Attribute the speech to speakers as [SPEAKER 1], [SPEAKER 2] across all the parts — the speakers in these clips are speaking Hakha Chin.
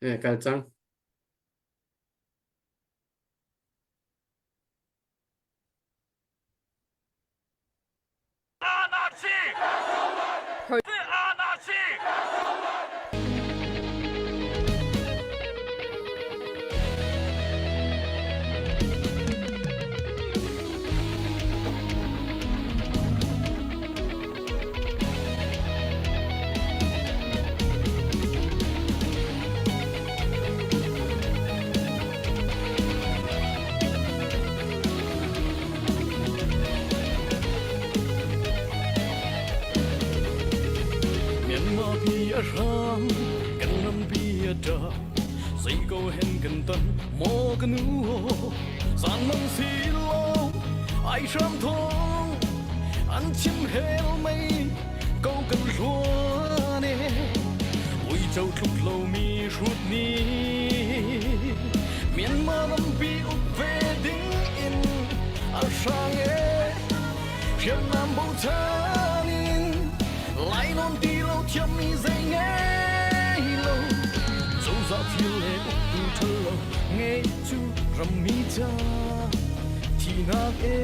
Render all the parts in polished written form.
[SPEAKER 1] Kal cang.
[SPEAKER 2] Myanmar pi a hram kan rampi a ṭap zei ko hen kan tan maw ka nu zan mang si lo ai hram thong an chim hel mei ko kan hluan e uico tluk lomi hrut ni Myanmar rampi uk ve ding in a hrang e hriamnam bochan in lainawn ti lo thiammi zei ngei lo cozah thil le uktu ṭhalo ngei cu rammi ca thihnak e.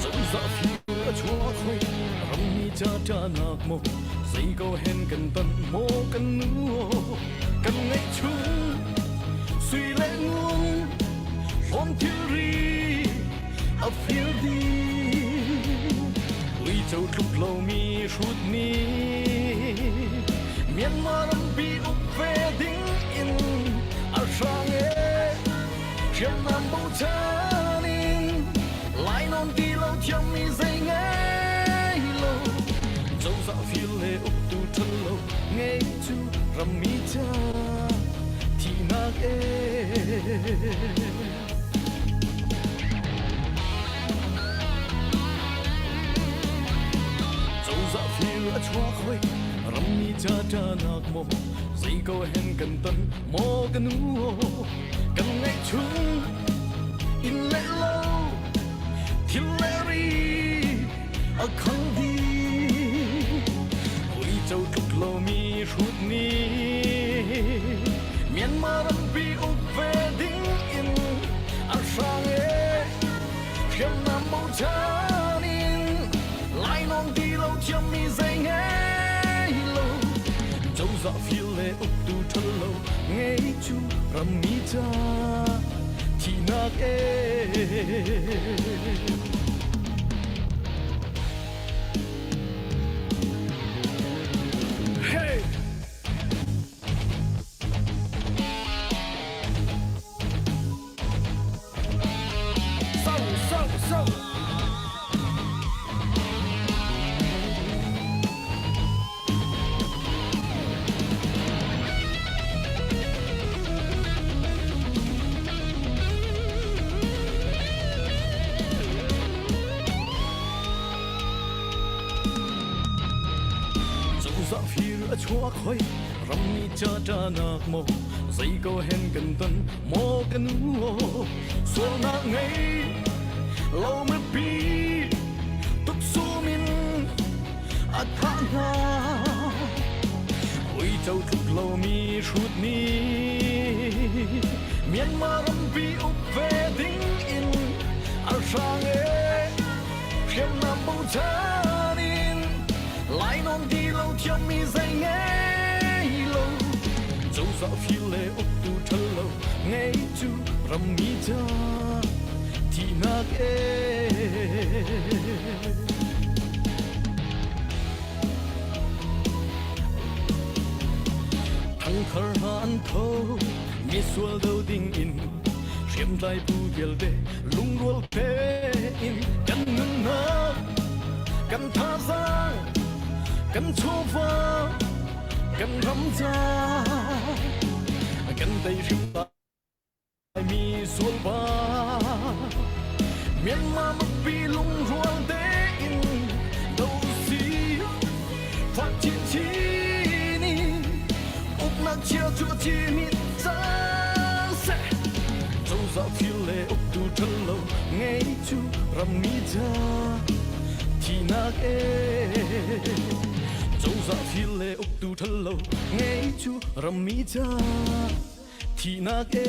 [SPEAKER 2] Cozah fir a chuak hoi rammi ca ṭahnak maw zei ko hen kan tan maw kan nu kan ngeih chung sui le ngun hlawm thilri a fir dih uico tluk lomi hrut nih Myanmar rampi uk ve ding in a hrang e hriamnam bochan in lainawn ti lo thiammi zei ngei lo cozah fir le uktu ṭhalo ngei cu rammi ca thihnak e. Cozah fir a chuak hoi rammi ca ṭanak maw zei ko hen kan ton maw ka nu kan ngeih chung inn le lo thil le ri a khang dih uico tluk lomi hrut nih Myanmar rampi uk ve ding in a hrang e hriamnam bochan in lainawng ti lo thiammi zei ngei lo cozah fir le uktu ṭhalo ngei cu rammi ca thihnak e. Hey! So, so, so! Cozah fir a chuak hoi rammi ca ṭanak maw zei ko hen kan ton maw ka nu sualnak ngei lo mipi tuksum in a thah hna uico tluk lomi hrut nih Myanmar rampi uk ve ding in an hrang e hriamnam bochan in lainawn ti lo thiammi zei ngei lo cozah fir le uktu ṭhalo ngei cu rammi ca thihnak e. Thangthar hna an tho misual do ding in hriamtlai bu vialte lungrual tein kan nunnak kan thazaang kan chawva kan ram ca kan tei hrim mi sual pa Myanmar mipi lungrual tein do si fak chinchin in uknak chia cu a ci mi cang seh cozah thil le uktu ṭhalo ngei cu rammi ca Thihnak ee cozah thil le uktu ṭhalo ngei cu rammi ca thihnak ee.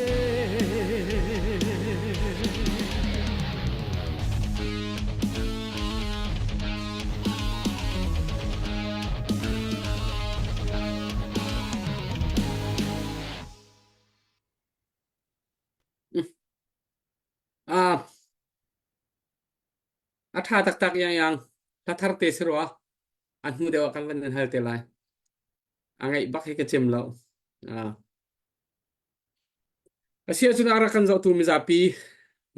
[SPEAKER 1] Ah, a ṭha taktak iang Hla thar te si rua. A hnu deuh ah kan van nan hal te lai. A ngaih bak hi ka cim lo. Ah. Asiahcun a rak kan zohtu mizapi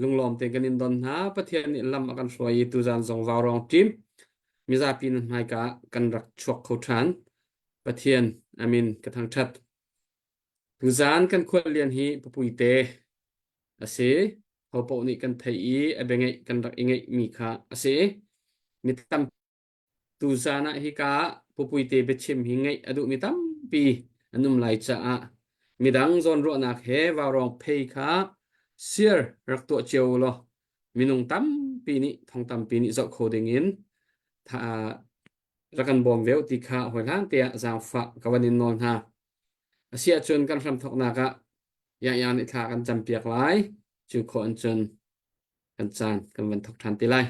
[SPEAKER 1] lunglawm tein kan in don hna. Pathian nih lam a kan hruai i tuzan zong vaurawng ṭim mizapi nan hmaika ah kan rak chuak kho ṭhan. Pathian amin ka thangṭhat. Tuzan kan khuallian hi Papuite a si. Hopaoh nih kan theih i a biangeih kan rak i ngeihmi kha a si. Mi tam Tuzaan ah hika pupuite biachim hi ngaih a duhmi tampi an um lai caah midang zawnruahnak he vaurawng phei kha share rak tuah cio u law minung tampi nih thong tampi nih zoh kho dingin tha rak kan bawm ve u ti kha hawihlan te ah zaangfah ka van in nawl hna. Asiahcun kan hramthawknak ah Yahya nih thla kan campiak lai. Cu khawh in cun kan caan kan van thawk ṭhan te lai.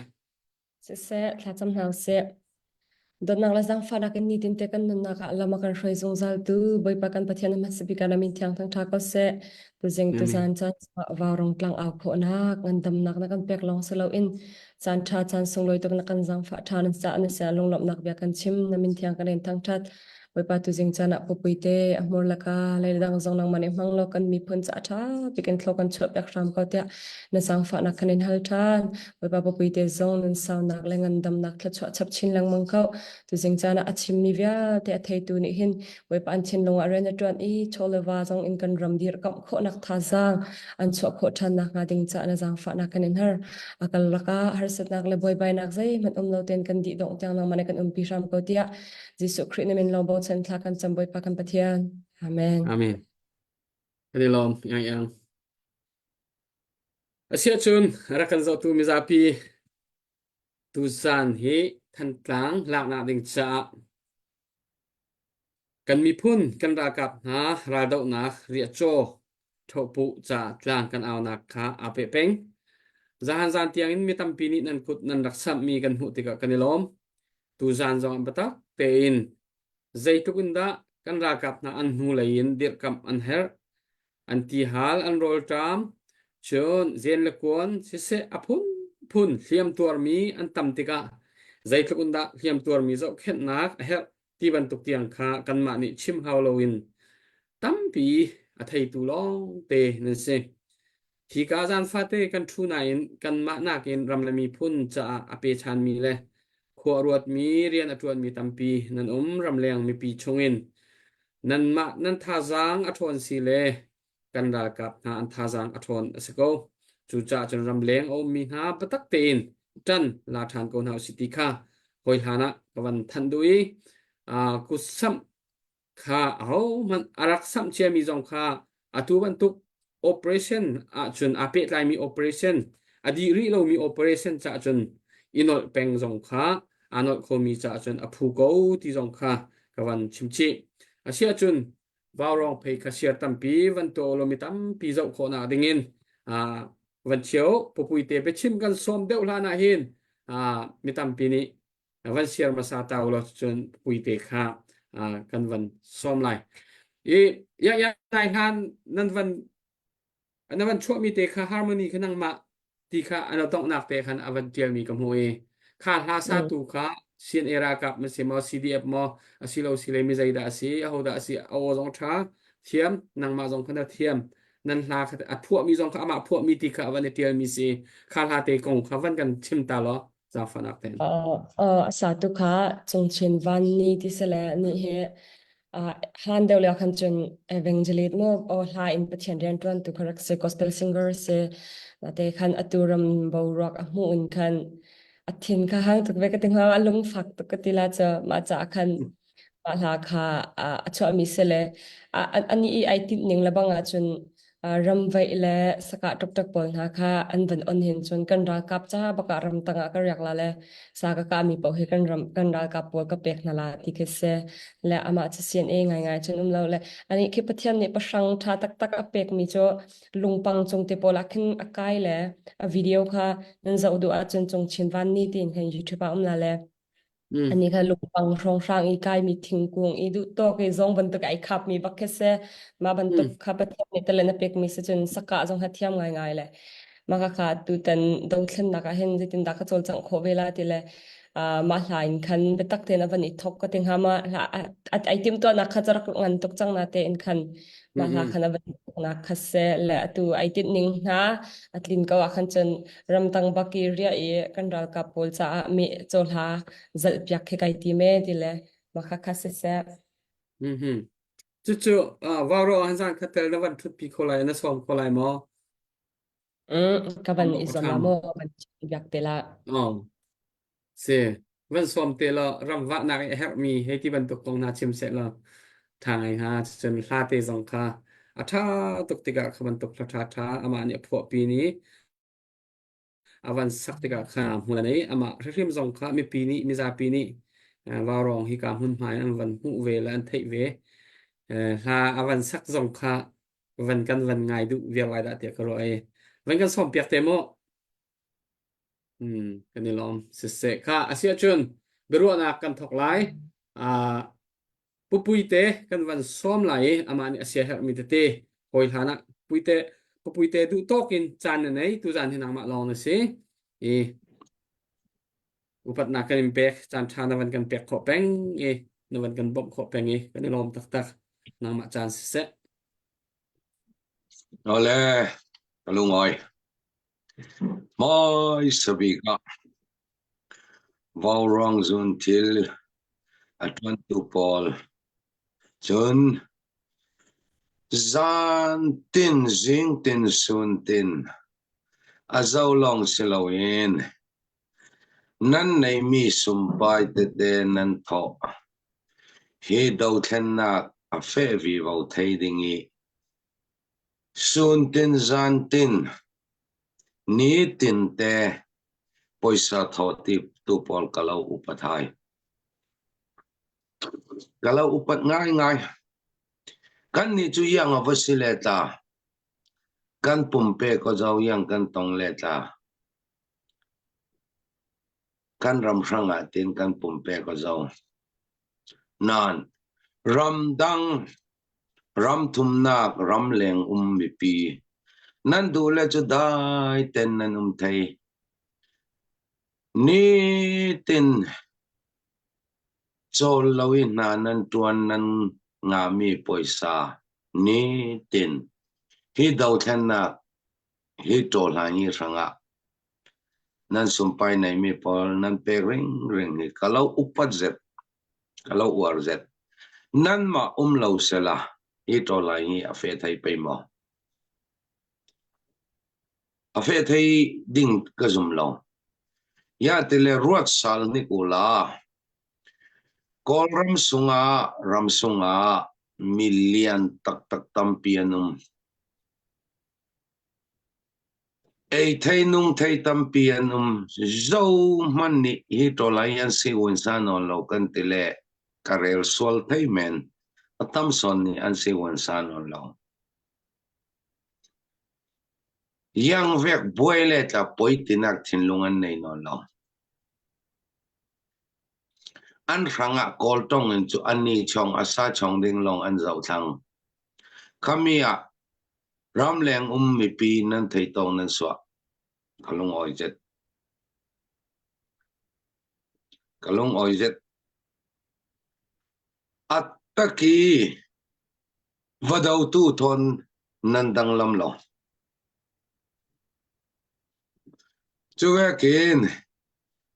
[SPEAKER 3] Siseh, thlacam hna usih. Dawtnak le zaangfahnak in nitinte kan nunnak ah lam a kan hruai zungzaltu Bawipa kan Pathian hmasa bik ah na min thiang thangṭha ko seh. Tuzing tuzan caan chungah vaurong tlang au khawhnak, ngandamnak na kan pek lawng si loin caan ṭha caan sunglawi tuk na kan zaangfah ṭha na caah na sinah lunglawmhnak bia kan chim. Na min thiang kan in thangṭhat. Bawipa tuzing caan ah pupuite a hmur laka leidang zong nangmah nih hmang law kan miphun caah ṭha bik in thlaw kan chuahpiak hram ko tiah na zaangfahnak kan in hal ṭhan. Bawipa pupuite zong nun saunak le ngandamnak thluachuah chap chin lengmang ko. Tuzing caan ah a chimmi vialte a theitu nih hin Bawipa an thinlung ah rian a ṭuan i chaw le va zong in kan ram dirkamh khawhnak thazaang an chuah khawh ṭhan nakhnga ding caah na zaangfahnak kan in har. A kal lakah harsatnak le buaibainak zeihmanh um lo tein kan dih dongh tiang nangmah nih kan umpi hram ko tiah Jesuh Khrih na min lawng bochan thla kan cam Bawipa kan Pathian. Amen.
[SPEAKER 1] Amen. Kan i lawm yang yang. Asiahcun rak kan zohtu mizapi tuzaan hi Thantlang laknak ding caah kan miphun kan ralkap hna raldohnak riahcaw ṭhohpuh ca tlang kan aunak kha aa peh peng. Zahan zan tiangin mi tampi nih nan kut nan rak samhmi kan hmuh tikah kan i lawm. Tuzaan zong biatak tein zeitluk in dah kan ralkap hna an hnulei in dirhkamh an herh, an tihal an rawlṭam, cun zen le kuan siseh a phunphun hliam tuarmi an tam tikah zeitluk in dah hliam tuarmi zohkhenhnak a herh ti bantuk tiang kha kanmah nih chim hau loin tampi a theitu lawngte nan si. Hika zan fate kan ṭhu nain kanmah nakin ram le miphun caah a pechanmi le khua a ruatmi rian a ṭuanmi tampi nan um ramleng mipi chungin nanmah nan thazaang a ṭhawn si le kan ralkap hna an thazaang a ṭhawn a si ko. Cucaah cun ramleng a ummi hna biatak tein ṭan la ṭhan ko hna usih ti kha hawi hlan ah ka van thanh duh i kutsamh kha ahohmanh a rak samh ciami zong kha atu bantuk operation ahcun aa pehtlaimi operation a dih rih lomi operation caah cun i nolh peng zong kha aa nolh khomi caah cun a phu ko ti zong kha ka van chim chih. Asiahcun vaurawng phei kha siar tampi van tuah law mi tampi zoh khawhnak dingin van chio pupuite biachim kan sawm deuh hlan ah hin mi tampi nih van siar hmasa ta u law cun puite kha kan van sawm lai. I ya ya nai hlan nan van na van chuahmi te kha harmony kha nangmah ti kha an donghnak te khan a van tialmi ka hmuh i kha hla satu kha CNA ralkap na si maw CDF maw asilo sile mi zeidah a si aho dah a si a aw zong tha thiam nangmah zong kha na thiam nan hla kha a phuahmi zong kha amah phuahmi ti kha a van i tialmi si kha hla te kong kha van kan chim ta law zaangfahnak tein.
[SPEAKER 3] A satu kha Cungchin Van Ni ti si le nih hi hlan deuh lio khan cun evangelist mu aw hla in Pathian rianṭuan tu kha rak si gospel singer si te khan atu ram boruak a hmuh in khan a thin kha hang tuk ve ka ti hnga a lungfak tuk ka ti la cu mah caah khan mah hla kha a chuahmi si le ani i ai tinh ning le bang ahcun. Ramvaih le sakah ṭukṭak pawl hna kha an van on hin cun kan ralkap ca bakah ramtang ah ka riak la le sa ka kahmi paoh hi kan ram kan ralkap pawl ka pek hna la ti khi si. Le amah cu CNA ngaingai cun um lo le anih khi Pathian nih pahrang ṭha taktak a pekmi cu lungpang cung te pawl ah khin a kai le a video kha nan zoh duh ahcun Cung Chin Van Ni tiin khan YouTube ah um la le Ani kha lungpang hrawnghrang i kaimi thingkung i duh tawk i zong bantuk ai khapmi bak khi si. Mah bantuk kha Pathian nih talen a pekmi si cun saka zong kha thiam ngaingai le mah kha kha tutan dothlennak ah hin zeitindah ka cawlcangh khawh ve la ti le mah hla in khan biatak tein a van i thok ka ti hnga ma hla ai timhtuahnak kha rak ngan tuk cang na tein khan mah hla khan a van thoknak kha si le atu ai tinh ning hna a tlin ko ah khan cun ramtang bak i riah i kan ralkap pawl caah mi cawhla zalh piak khi kai tim e ti le mah kha kha siseh.
[SPEAKER 1] Mhm. Cucu varo han zan kha tel na van thut pi kho lai na sawm kho lai maw?
[SPEAKER 3] Mm, ka van i zuam la maw van biak te la.
[SPEAKER 1] Oh. Si. Van sawm te law ram vahnak i a herhmi hei ti bantuk kong hna chim seh law ṭha ngai hnga. Cun hla te zong kha a ṭha tuk tikah kha bantuk hla ṭha ṭha amah nih a phuahpi ni a van sak tikah kha hmual a nei. Amah hrimhrim zong kha mipi nih mizapi nih vaurawng hi ka hmunhma in an van hmuh ve le an theih ve. Hla a van sak zong kha van kan van ngai duh viar lai dah tiah ka ruah i van kan sawm piak te mu. Hmm, kan i lawm. Siseh kha asiahcun biaruahnak kan thawk lai. Uh, Pupuite kan van sawm lai i amah nih a siaherhmi tete hawi hlan ah puite pupuite duh tawk in caan na nei tuzaan hi nangmah lawng na si i upatnak kan in pek caan ṭha na van kan pek khawh peng i na van kan bawmh khawh peng i kan i lawm taktak nangmah caan siseh.
[SPEAKER 4] Ole, ka lungawi. Mawi sabik ah Vauruang zun thil a ṭuantu pawl cun zantin zingtin suntin a zo lawng si loin nan neihmi sumpai tete nan thawh. Hi dothlennak a feh vivo thei ding i suntin zantin nitinte Puaisa thaw tu pawl ka lo upat hai. Ka lo upat ngaingai. Kannih cu iang a va si le tla. Kan pumpe ko zo iang kan tong le tla. Kan ram hrang ah tin kan pumpe ko zo. Nain ramdang ramthumnak ramleng um mipi nan duh le cu dai ten nan um thei. Nitin cawl lo i hna nan ṭuan nan ngahmi puaisa nitin hi dothlennak hi ṭawhlan hi hrangah nan sumpai neimi pawl nan pek ringring hi ka lo upat zet ka lo uar zet nanmah um lo sela hi ṭawlai hi a fe thei pei maw a fe thei ding ka zum lo ya tile ruat sal ni kula Kawlram sungah ram sungah million taktak tampi an um Ei thei nung thei tampi an um. Zohmanh nih hi ṭawlai an si uansa nawn lo kan ti le ka rel sual thei men. A tam sawn nih an si uansa nawn lo. Iangvek buai le tla poi tinak thinlung an nei nawn lo. An hrangah Kawl ṭong in cu an ni chong a sa chong ding lawng an zoh thlang. Khami ah Ramleng um mipi nan thei tawng nan suah. Ka lungawi zet. Ka lungawi zet. Attaki va dotu thawn nan danglam lo. Cuvekin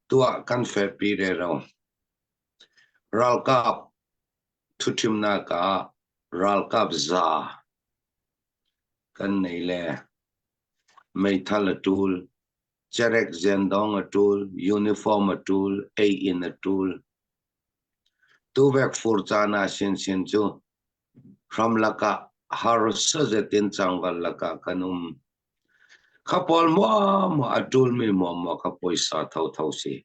[SPEAKER 4] tuah kan fehpi rero. Ralkap Thuṭhimnak ah ralkap za kan nei le meithal a ṭul, cerek zendong a ṭul, uniform a ṭul, ei-inn a ṭul. Tuvek fur caan ah sinsin cu hramlak ah Harsa zetin cangval lakah kan um. Kha pawl muahmuah a ṭulmi muahmuah kha puaisa thotho si.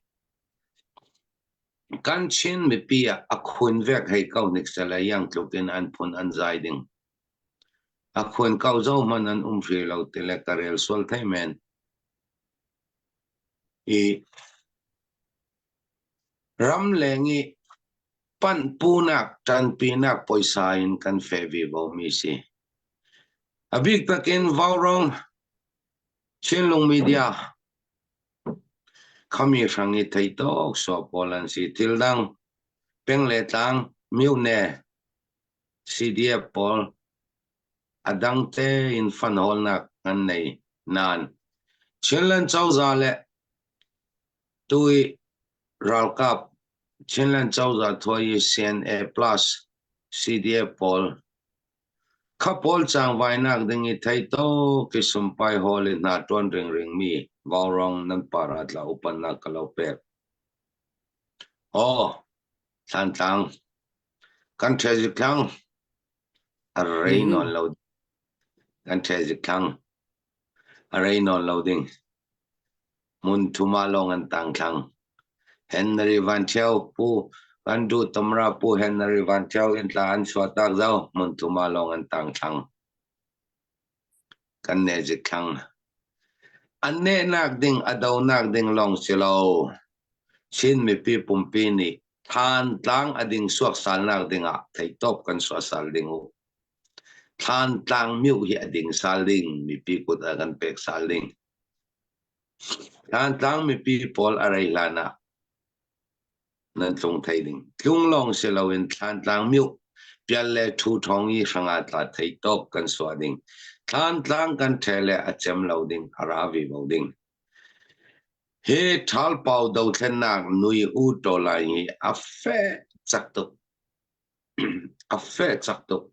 [SPEAKER 4] Kan Chin mipi ah a khun vek hei ko hnik seh iang tluk in an phun an zai ding. A khun ko zohhmanh an um hrih lo ti le ka rel sual thei men. I ramleng i panhpunak ṭanpinak puaisa in kan feh vivo mi si. A bik takin Vaurawng Chinlung Media khami hrang i thei tawk sawh pawl an si. Thil dang peng le tlang myone CDF pawl a dang tein fund hawlnak an nei nain Chinland cozah le tu i ralkap Chinland cozah thuai i CNA plus CDF pawl Kha pawl cangvainak ding i thei tuk i sumpai hawl i hna ṭuan ringring mi vaurawng nan par ah tla upatnak ka lo pek. Aw, Thlantlang, kan ṭhezik thlang, a rei nawn lo, kan ṭhezik thlang, a rei nawn lo ding. Hmun thum ah lawng an tang thlang. Henry Van Thio Pu kan duh Tamra Pu Henry Van Thio in tla an chuah tak zo hmun thum ah lawng an tang thlang. Kan ne zik thlang. An nehnak ding a donak ding lawng si lo. Chin mipi pumpi nih Thantlang a ding suak salnak ding ah theitawp kan suah sal ding u. Thantlang miu hi a ding sal ding mipi kut ah kan pek sal ding. Thantlang mipi pawl a rei hlan ah nan tlung thei ding. Tlung lawng si loin Thlantlang mioh pial le ṭhu ṭhawng i hrangah tla thei tawk kan suah ding. Thlantlang kan ṭhe le a cem lo ding, a ra vivo ding. Hi ṭhalpau dothlennak nui u ṭawlai hi a feh cak tuk. A feh cak tuk.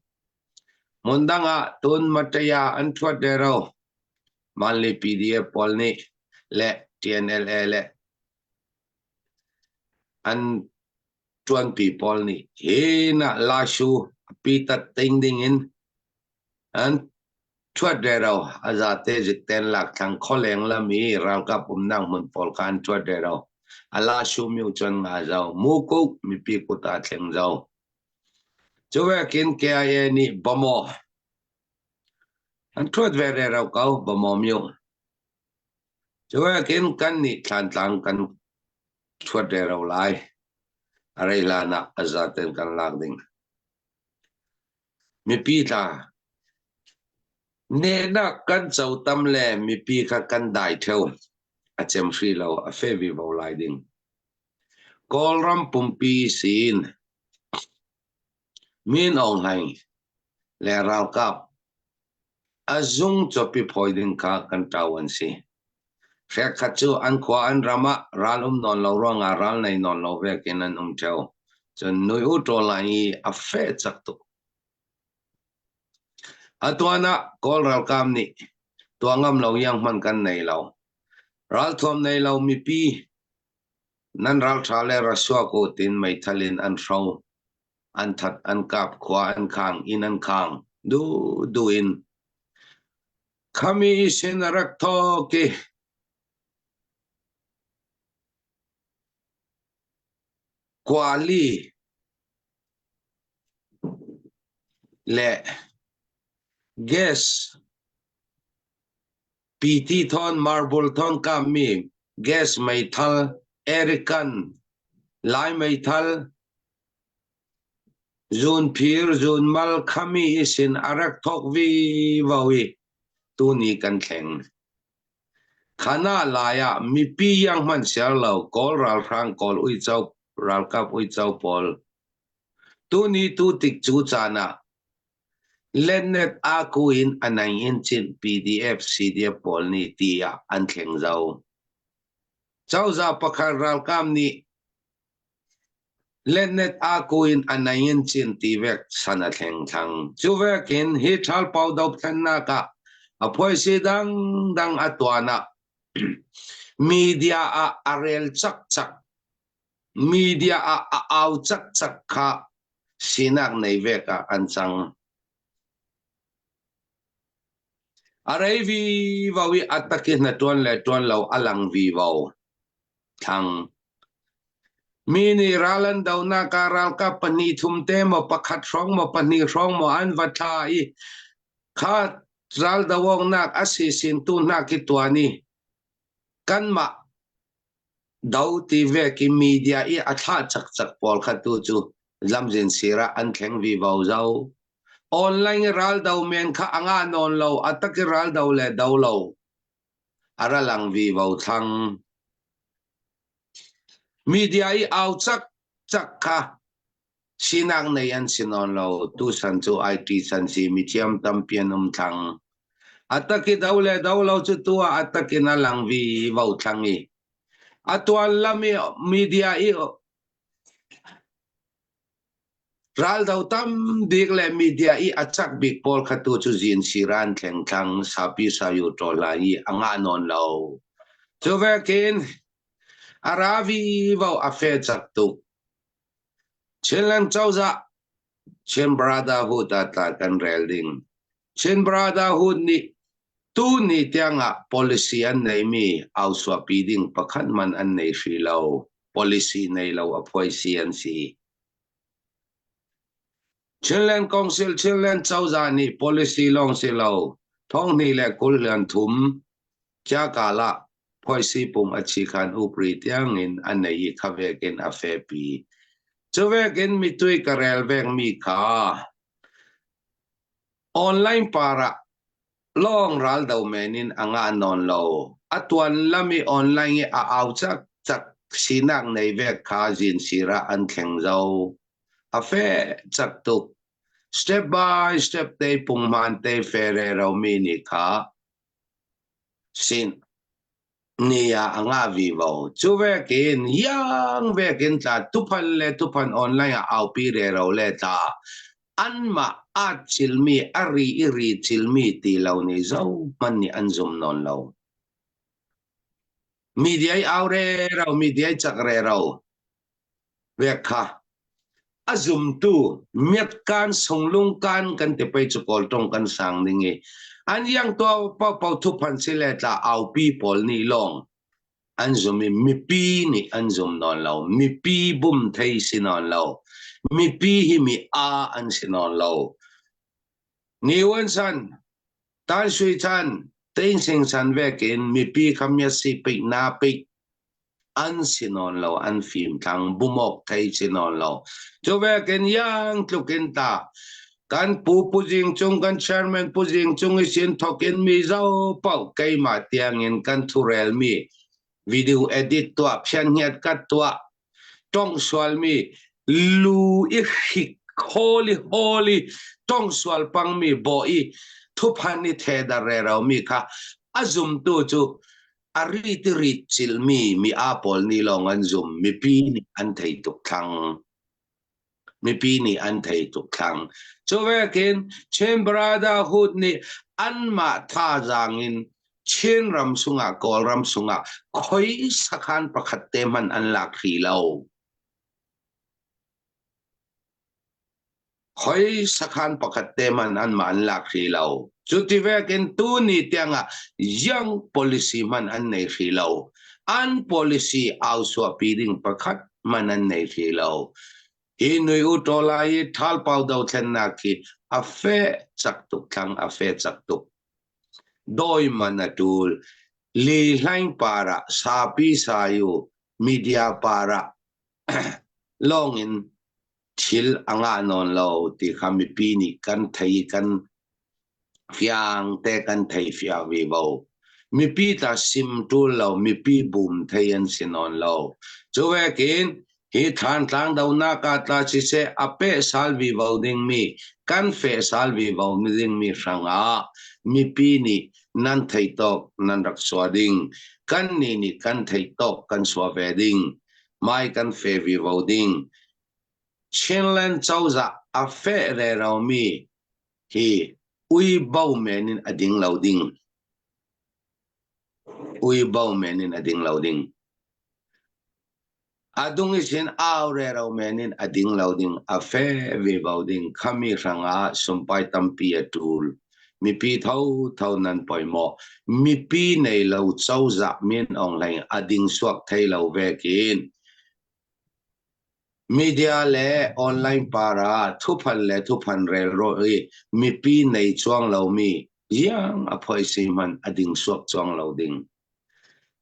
[SPEAKER 4] Hmundang ah tun Mataya an ṭhuat rero. Manli PDF pawl nih le TNLA le an ṭuanpi pawl nih hi na Lashu pitat ting ding in an ṭhuat rero. A zate zikten lak thlang khualeng lam i ralkap umnak hmun pawl kha an ṭhuat rero. A Lashu myu cun nga zo. Mukuk mipi kut ah thleng zo. Cuvekin KIA nih Bamaw an ṭhuat ve rero ko Bamaw myu. Cuvekin kan nih Thlantlang kan ṭhuat rero lai. A rei hlan ah a zaten kan lak ding. Mipi tla nehnak kan co tam le mipi kha kan dai ṭheo. A cem hri lo, a fe vivo lai ding. Kawlram pumpi siin Min Aung Hlaing le ralkap a zung cawpi phawi ding kha kan ṭau an si. Hrekkhat cu an khua an ram ah ral um nawn lo ruangah ral nei nawn lo vekin an um ṭheo. Cun nui u ṭawl lai i a feh cak tuk. A tuan ah Kawl ralkap nih tuah ngam lo iang hmanh kan nei lo. Ralthuam nei lo mipi Nan ralṭha le rasuak u tiin meithal in an hro, an that, an kap, khua an khang, inn an khang, duhduh in. Khami sin a rak thawk i kuali le gas PT thawn marble thawn kammi gas meithal Erican Lai meithal zunphir zunmal khami isin a rak thawk vivo i tuni kan thleng. Khana lai ah mipi yang hman siar lo Kawl ralhrang Kawl uico ralkap uico pawl tuni tu tik cu caan ah Letnet aa in a nang in cin PDF CDF pawl nih ti ah an thleng zau. Cozah pakhat ralkap nih letnet aa in a nang in cin ti vek san a thleng thlang. Cu vek in hi ṭhalpau dothlennak ah a phuaisi dangdang a tuan ah media ah a rel cakcak media ah a au cakcak kha sinak nei vek ah an cang. A rei vivo i a tak i hna ṭuan le ṭuan lo a lang vivo. Thlang. Mi nih ral an donak ah ralkap pahnih thum te maw pakhat hrawng maw pahnih hrawng maw an va thla i kha ral doawknak a si sin tu hna ki tuan i kanmah do ti ve ki media i a thlah cakcak pawl kha tu cu lamzin sir ah an thleng vivo zo. Online i ral do men kha a ngah nawn lo, a tak i ral do le do lo a ra lang vivo thlang. Media i au cak cak kha sinak nei an si nawn lo. Tuchan cu IT chan si mithiam tampi an um thlang. A tak i do le do lo cu tu ah a tak in a lang vivo thlang i a tuan lam i media i Raldo tam bik le media i a cak bik pawl kha tu cu zin siran thlengthlang sapi sayu ṭawl i a ngah nawn lo. Cu vekin a ra vivo a fe cak tuk. Chinland cozah Chin Brotherhood ah tla kan rel ding. Chin Brotherhood nih tu ni tiangah policy an neimi au suahpi ding pakhat man an nei hri lo. Policy nei lo a phuaisi an si. Chinland Council Chinland cozah nih policy lawng si lo 2023 Kyakal ah phuaisi pung a chi khan upri tiangin a nei i kha vekin a fepi. Cu vekin mitui ka rel vekmi kha online par ah lawng ral do men in a ngah nawn lo. A tuan lam i online i a au cak cak sinak nei vek kha zin sir ah an thleng zo. A fe cak tuk. Step by step te punghman te fe re romi nih kha sin ni ah a ngah vivo. Cu vekin yang vekin tla tuphan le tuphan online ah aupi rero le tla anmah aa cilmi a ri i ri cilmi ti lo nih zohmanh nih an zum nawn lo. Media i au rero, media i cak rero. Vek kha a zumtu miatkan sunglungkan kan ti pei cu kawl tong kan sang ning i an yang to pau pau thuphan si le tla aupi pawl nih lawng an zum i mipi nih an zum nawn lo mipi bum thei si nawn lo mipi hi mi a an si nawn lo ni wan san tan sui chan tein sing san vekin mipi kha mia si pei na pei an si nawn lo an fim thlang bumok thei si nawn lo cu vekin yang tlukin ta kan pu pu jing cung kan chairman pu jing cung i sin thokin mi zo pau keimah tiangin kan thurel mi video edit tuah phian ngiat kat tuah tong sual mi lu i hrik holi holi tong sual pang mi bo i thuphan i the dar re ro mi kha a zumtu cu a rit i rit cilmi mi aa pawl nih lawng an zum mipi nih an thei tuk thlang mipi nih an thei tuk thlang cu vekin Chin Brotherhood nih anmah thazaang in Chin ram sungah Kawlram sungah khoi sakhan pakhat te hmanh an lak hrih lo Khoi sakhan pakhat te hmanh anmah an lak hrih lo. Cuti vekin tuni tiangah young policy hmanh an nei hrih lo. An policy au suahpi ding pakhat hmanh an nei hrih lo. Hi nui u ṭawla i ṭhalpau dothlennak hi a feh cak tuk thlang a feh cak tuk. Dawi man a ṭul. Li hlaing par ah sapi sayu media par ah lawng in thil a ngah nawn lo ti kha mipi nih kan thei kan fiang te kan thei fiang vivo. Mipi ta sim ṭul lo, mipi bum thei an si nawn lo. Cu vekin hi Thantlang donak ah tla siseh a peh sal vivo dingmi kan feh sal vivo dingmi hrangah mipi nih nan theih tawk nan rak sua ding. Kan nih nih kan theih tawk kan sua ve ding. Mai kan fe vivo ding. Chinland cozah a feh reromi hi ui bo men in a ding lo ding. Ui bo men in a ding lo ding. A dung i sin au rero men in a ding lo ding, a fe ve bo ding. Khami hrangah sumpai tampi a tul. Mipi thotho nan poimawh. Mipi nei lo cozah Min Aung Hlaing a ding suak thei lo vekin Media le online par ah thuphan le thuphan rel rawh i mipi nei chuang lomi ziang a phoisi hmanh a ding suak chuang lo ding.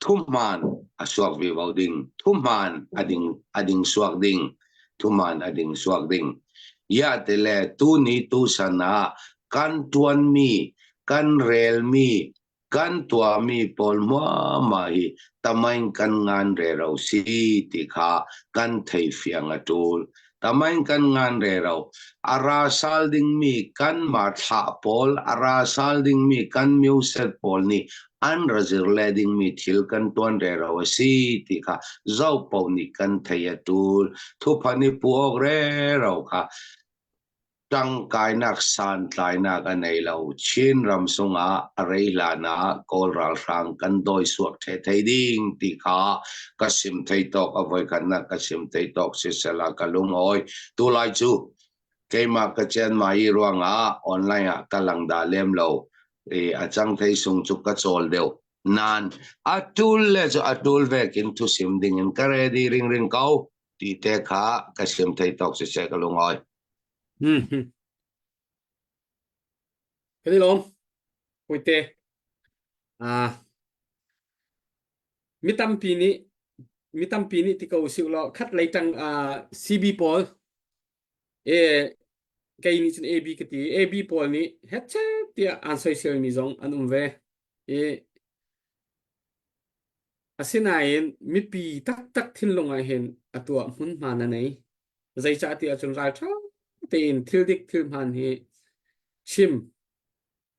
[SPEAKER 4] Thuhmaan a suak vivo ding. Thuhmaan a ding a ding suak ding. Thuhmaan a ding suak ding. Ya te le tu ni tu san ah kan tuanmi, kan relmi, kan tuahmi pawl hmuahmah hi tamain kan ngan rero si ti kha kan thei fiang a ṭul. Tamain kan ngan rero. A ra sal dingmi kanmah thlah pawl, a ra sal dingmi kan muset pawl nih an ra zir le dingmi thil kan tuan rero a si ti kha zopo nih kan thei a ṭul. Thuphan i pu awk rero kha Ṭangkainak santlainak a nei lo. Chinram sungah a rei hlan ah Kawl ralhrang kan dawi suak ṭhe thei ding ti kha ka sim thei tawk a voikhatnak ka sim thei tawk sisela ka lungawi. Tulai cu keimah ka cianmai i ruangah online ah ka lang dah lem lo i a cang thei sung cu ka cawl deuh. Nain a ṭul le cu a ṭul vekin thusim dingin ka ready ringring ko ti te kha ka sim thei tawk siseh ka lungawi.
[SPEAKER 1] Hmm. Kan i lawm. Puite. Ah. Mi tampi nih mi tampi nih ti ko usih law khat lei tang ah CB pawl e kei nih cun AB ka ti AB pawl nih hetchet tiah an soisel mi zong an um ve i asinain mipi taktak thinlung ah hin a tuah hmunhma na nei Zeicah ti ahcun ralṭha tein thil dik thil hmaan hi chim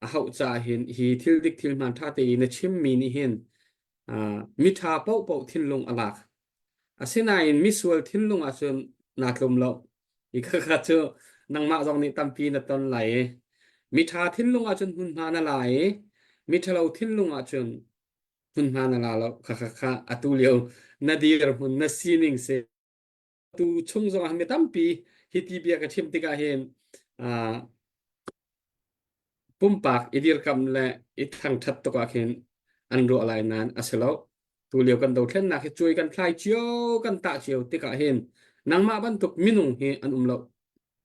[SPEAKER 1] a hauh caah hin hi thil dik thil hmaan ṭha tein na chimmi nih hin uh, miṭha paohpaoh thinlung a lak. Asinain misual thinlung ahcun naa tlum lo. Hi khakha cu nangmah zong nih tampi na ton lai i miṭha thinlung ahcun hmunhma na la i miṭhalo thinlung ahcun hmunhma na la lo. Khakha kha atu lio na dirhmun na sining si. Tu chung zongah mi tampi hi ti bia ka chim tikah hin uh, pumpak i dirkamh le i thangṭhat tuk ah khin an ruah lai nain a si lo. Tu lio kan dothlennak hi cuai kan thlai cio kan tah cio tikah hin nangmah bantuk minung hi an um lo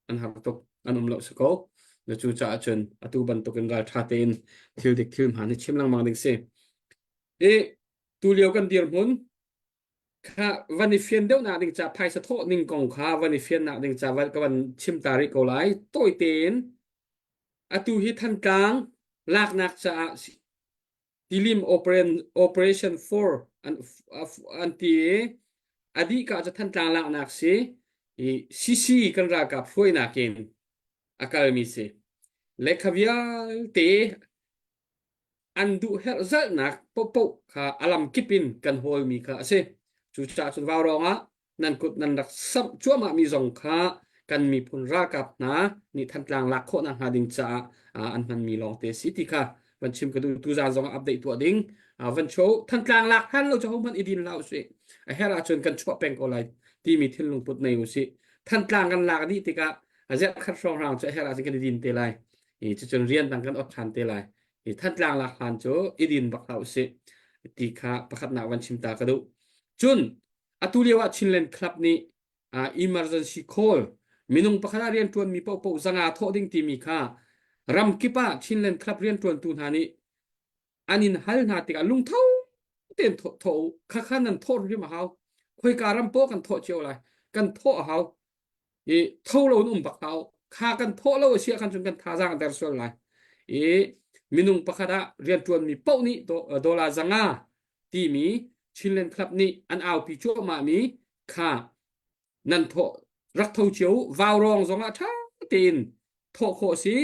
[SPEAKER 1] an har tuk an um lo si ko. Na cu caah cun atu bantuk in ralṭha tein thil dik thil hmaan hi chim lengmang ding si. I tu lio kan dirhmun Kha van i fian deuhnak ding ca phaisa thawh ning kong kha van i fiannak ding ca ka van chim ta rih ko lai. Tawi tein atu hi Thantlang laknak caah Tilim Operation 4 an, an ti i a dih ka cu Thantlang laknak si i CC kan ralkap hruainak in a kalmi si. Lekha vialte an duh herh zalhnak paohpaoh kha a lamkip in kan hawlmi kha a si. Cucaah cun vaurawng ah nan kut nan rak samh cuahmahmi zong kha kan miphun ralkap hna nih Thantlang lak khawhnak hnga ding caah an hmanmi lawngte si ti kha van chim ka duh. Tuzaan zong ah update tuah ding van cho Thantlang lak hlan lo cu hohmanh i din hlah usih. A herh ahcun kan chuah peng ko lai timi thinlung put nei usih. Thantlang kan lak dih tikah a zerh khat hrawnghrang cu a herh ahcun kan i din te lai. I cucun rian dang kan ot ṭhan te lai. I Thantlang lak hlan cu i din bak hlah usih ti kha pakhatnak van chim ta ka duh. Cun atu lio ah Chinland Club nih uh, emergency call minung pakhat ah rianṭuanmi paohpaoh zanga thawh ding timi kha ramkip ah Chinland Club rianṭuantu hna nih an in hal hna tikah lungtho tein thawh thawh u khakha nan thawh hrim a hau khoika ram paoh kan thawh cio lai kan thawh a hau i tho lo in um bak hau kha kan thawh lo a si ah khan cun kan thazaang a der sual lai i minung pakhat ah rianṭuanmi paoh nih dollar zanga timi Chinland Club nih an aupi cuahmah mi kha nan thawh rak tho cio vaurawng zongah ṭha tein thawh khawh si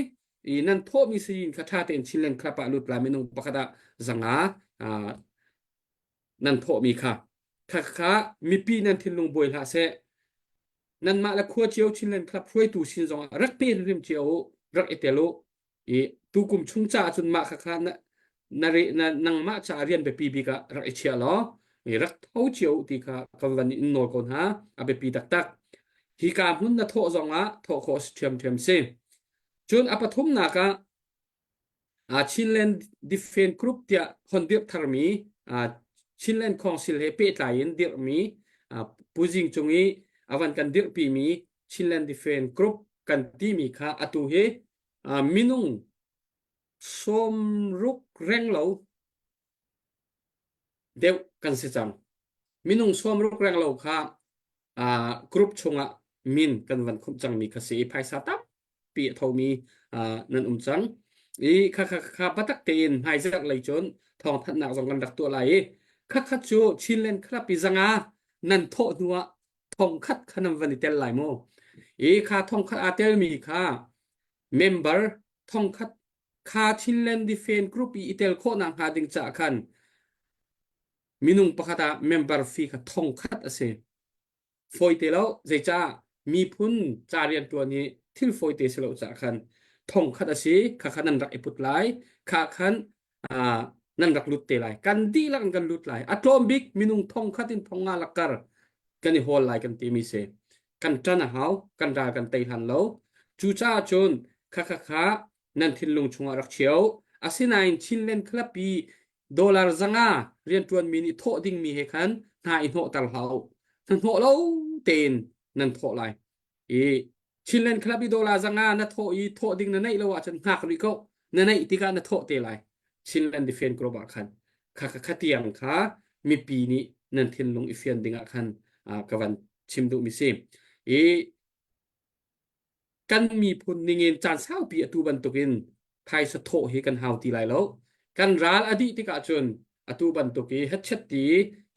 [SPEAKER 1] i nan thawhmi sayin kha ṭha tein Chinland Club ah lut la minung pakhat ah zanga nan thawhmi kha kha kha mipi nan thinlung buai hlah seh nanmah le khua cio Chinland Club hruaitu sin zongah rak pe hrim cio u rak i tel u i tukum chung caah cun mah kha kha na na re na nangmah caah rian biapi bik ah rak i chia law i rak tho cio u ti kha kan van in nawl ko hna a biapi taktak hika hmun na thawh zongah thawh khawh si ṭhiamṭhiam si cun a pathumnak ah. Chinland Defence Group tiah hon dirh tharmi Chinland Council he pehtlai in dirhmi Pu Zing Cung i a van kan dirhpimi Chinland Defence Group kan timi kha atu hi minung 60 renglo deuh kan si cang. Minung 60 renglo kha group chungah min kan van khumh cangmi kha si i phaisa tampi a thomi nan um cang. I kha kha kha batak tein hmaizarh lei cun thawngthanhnak zong kan rak tuah lai i kha kha cu Chinland Club i zanga nan thawh hnu ah thongkhat kha nan van i tel lai mu. I kha thongkhat aa telmi kha member thongkhat kha Chinland Defense Group i i tel khawhnak hnga ding caah khan minung pakhat ah member fee kha thongkhat a si. Fawi te lo, zeicah miphun ca rianṭuan hi thil fawi te si lo caah khan thongkhat a si, kha kha nan rak i put lai, kha khan uh, nan rak lut te lai. Kan dihlak in kan lut lai. A tlawm bik minung thongkhat in thonga lakar kan i hawl lai kan timi si. Kan ṭan a hau, kan ral kan tei hlan lo. Cucaah cun kha kha kha nan thinlung chungah rak cheu. Asinain Chinland Club i dollar zanga rianṭuanmi nih thawh dingmi he khan hna i hnawhter hlah u. Hnahnawh lo tein nan thawh lai. I Chinland Club i dollar zanga na thawh i thawh ding na neih lo ahcun hngak rih ko. Na neih tikah na thawh te lai. Chinland Defense Group ah khan kha kha tiang kha mipi nih nan thinlung i fian ding ah khan ka van chim duhmi si. I kan miphun ningin caan saupi atu bantukin phaisa thawh hi kan hau ti lai lo. Kan ral a dih tikah cun atu bantuk i hetchet ti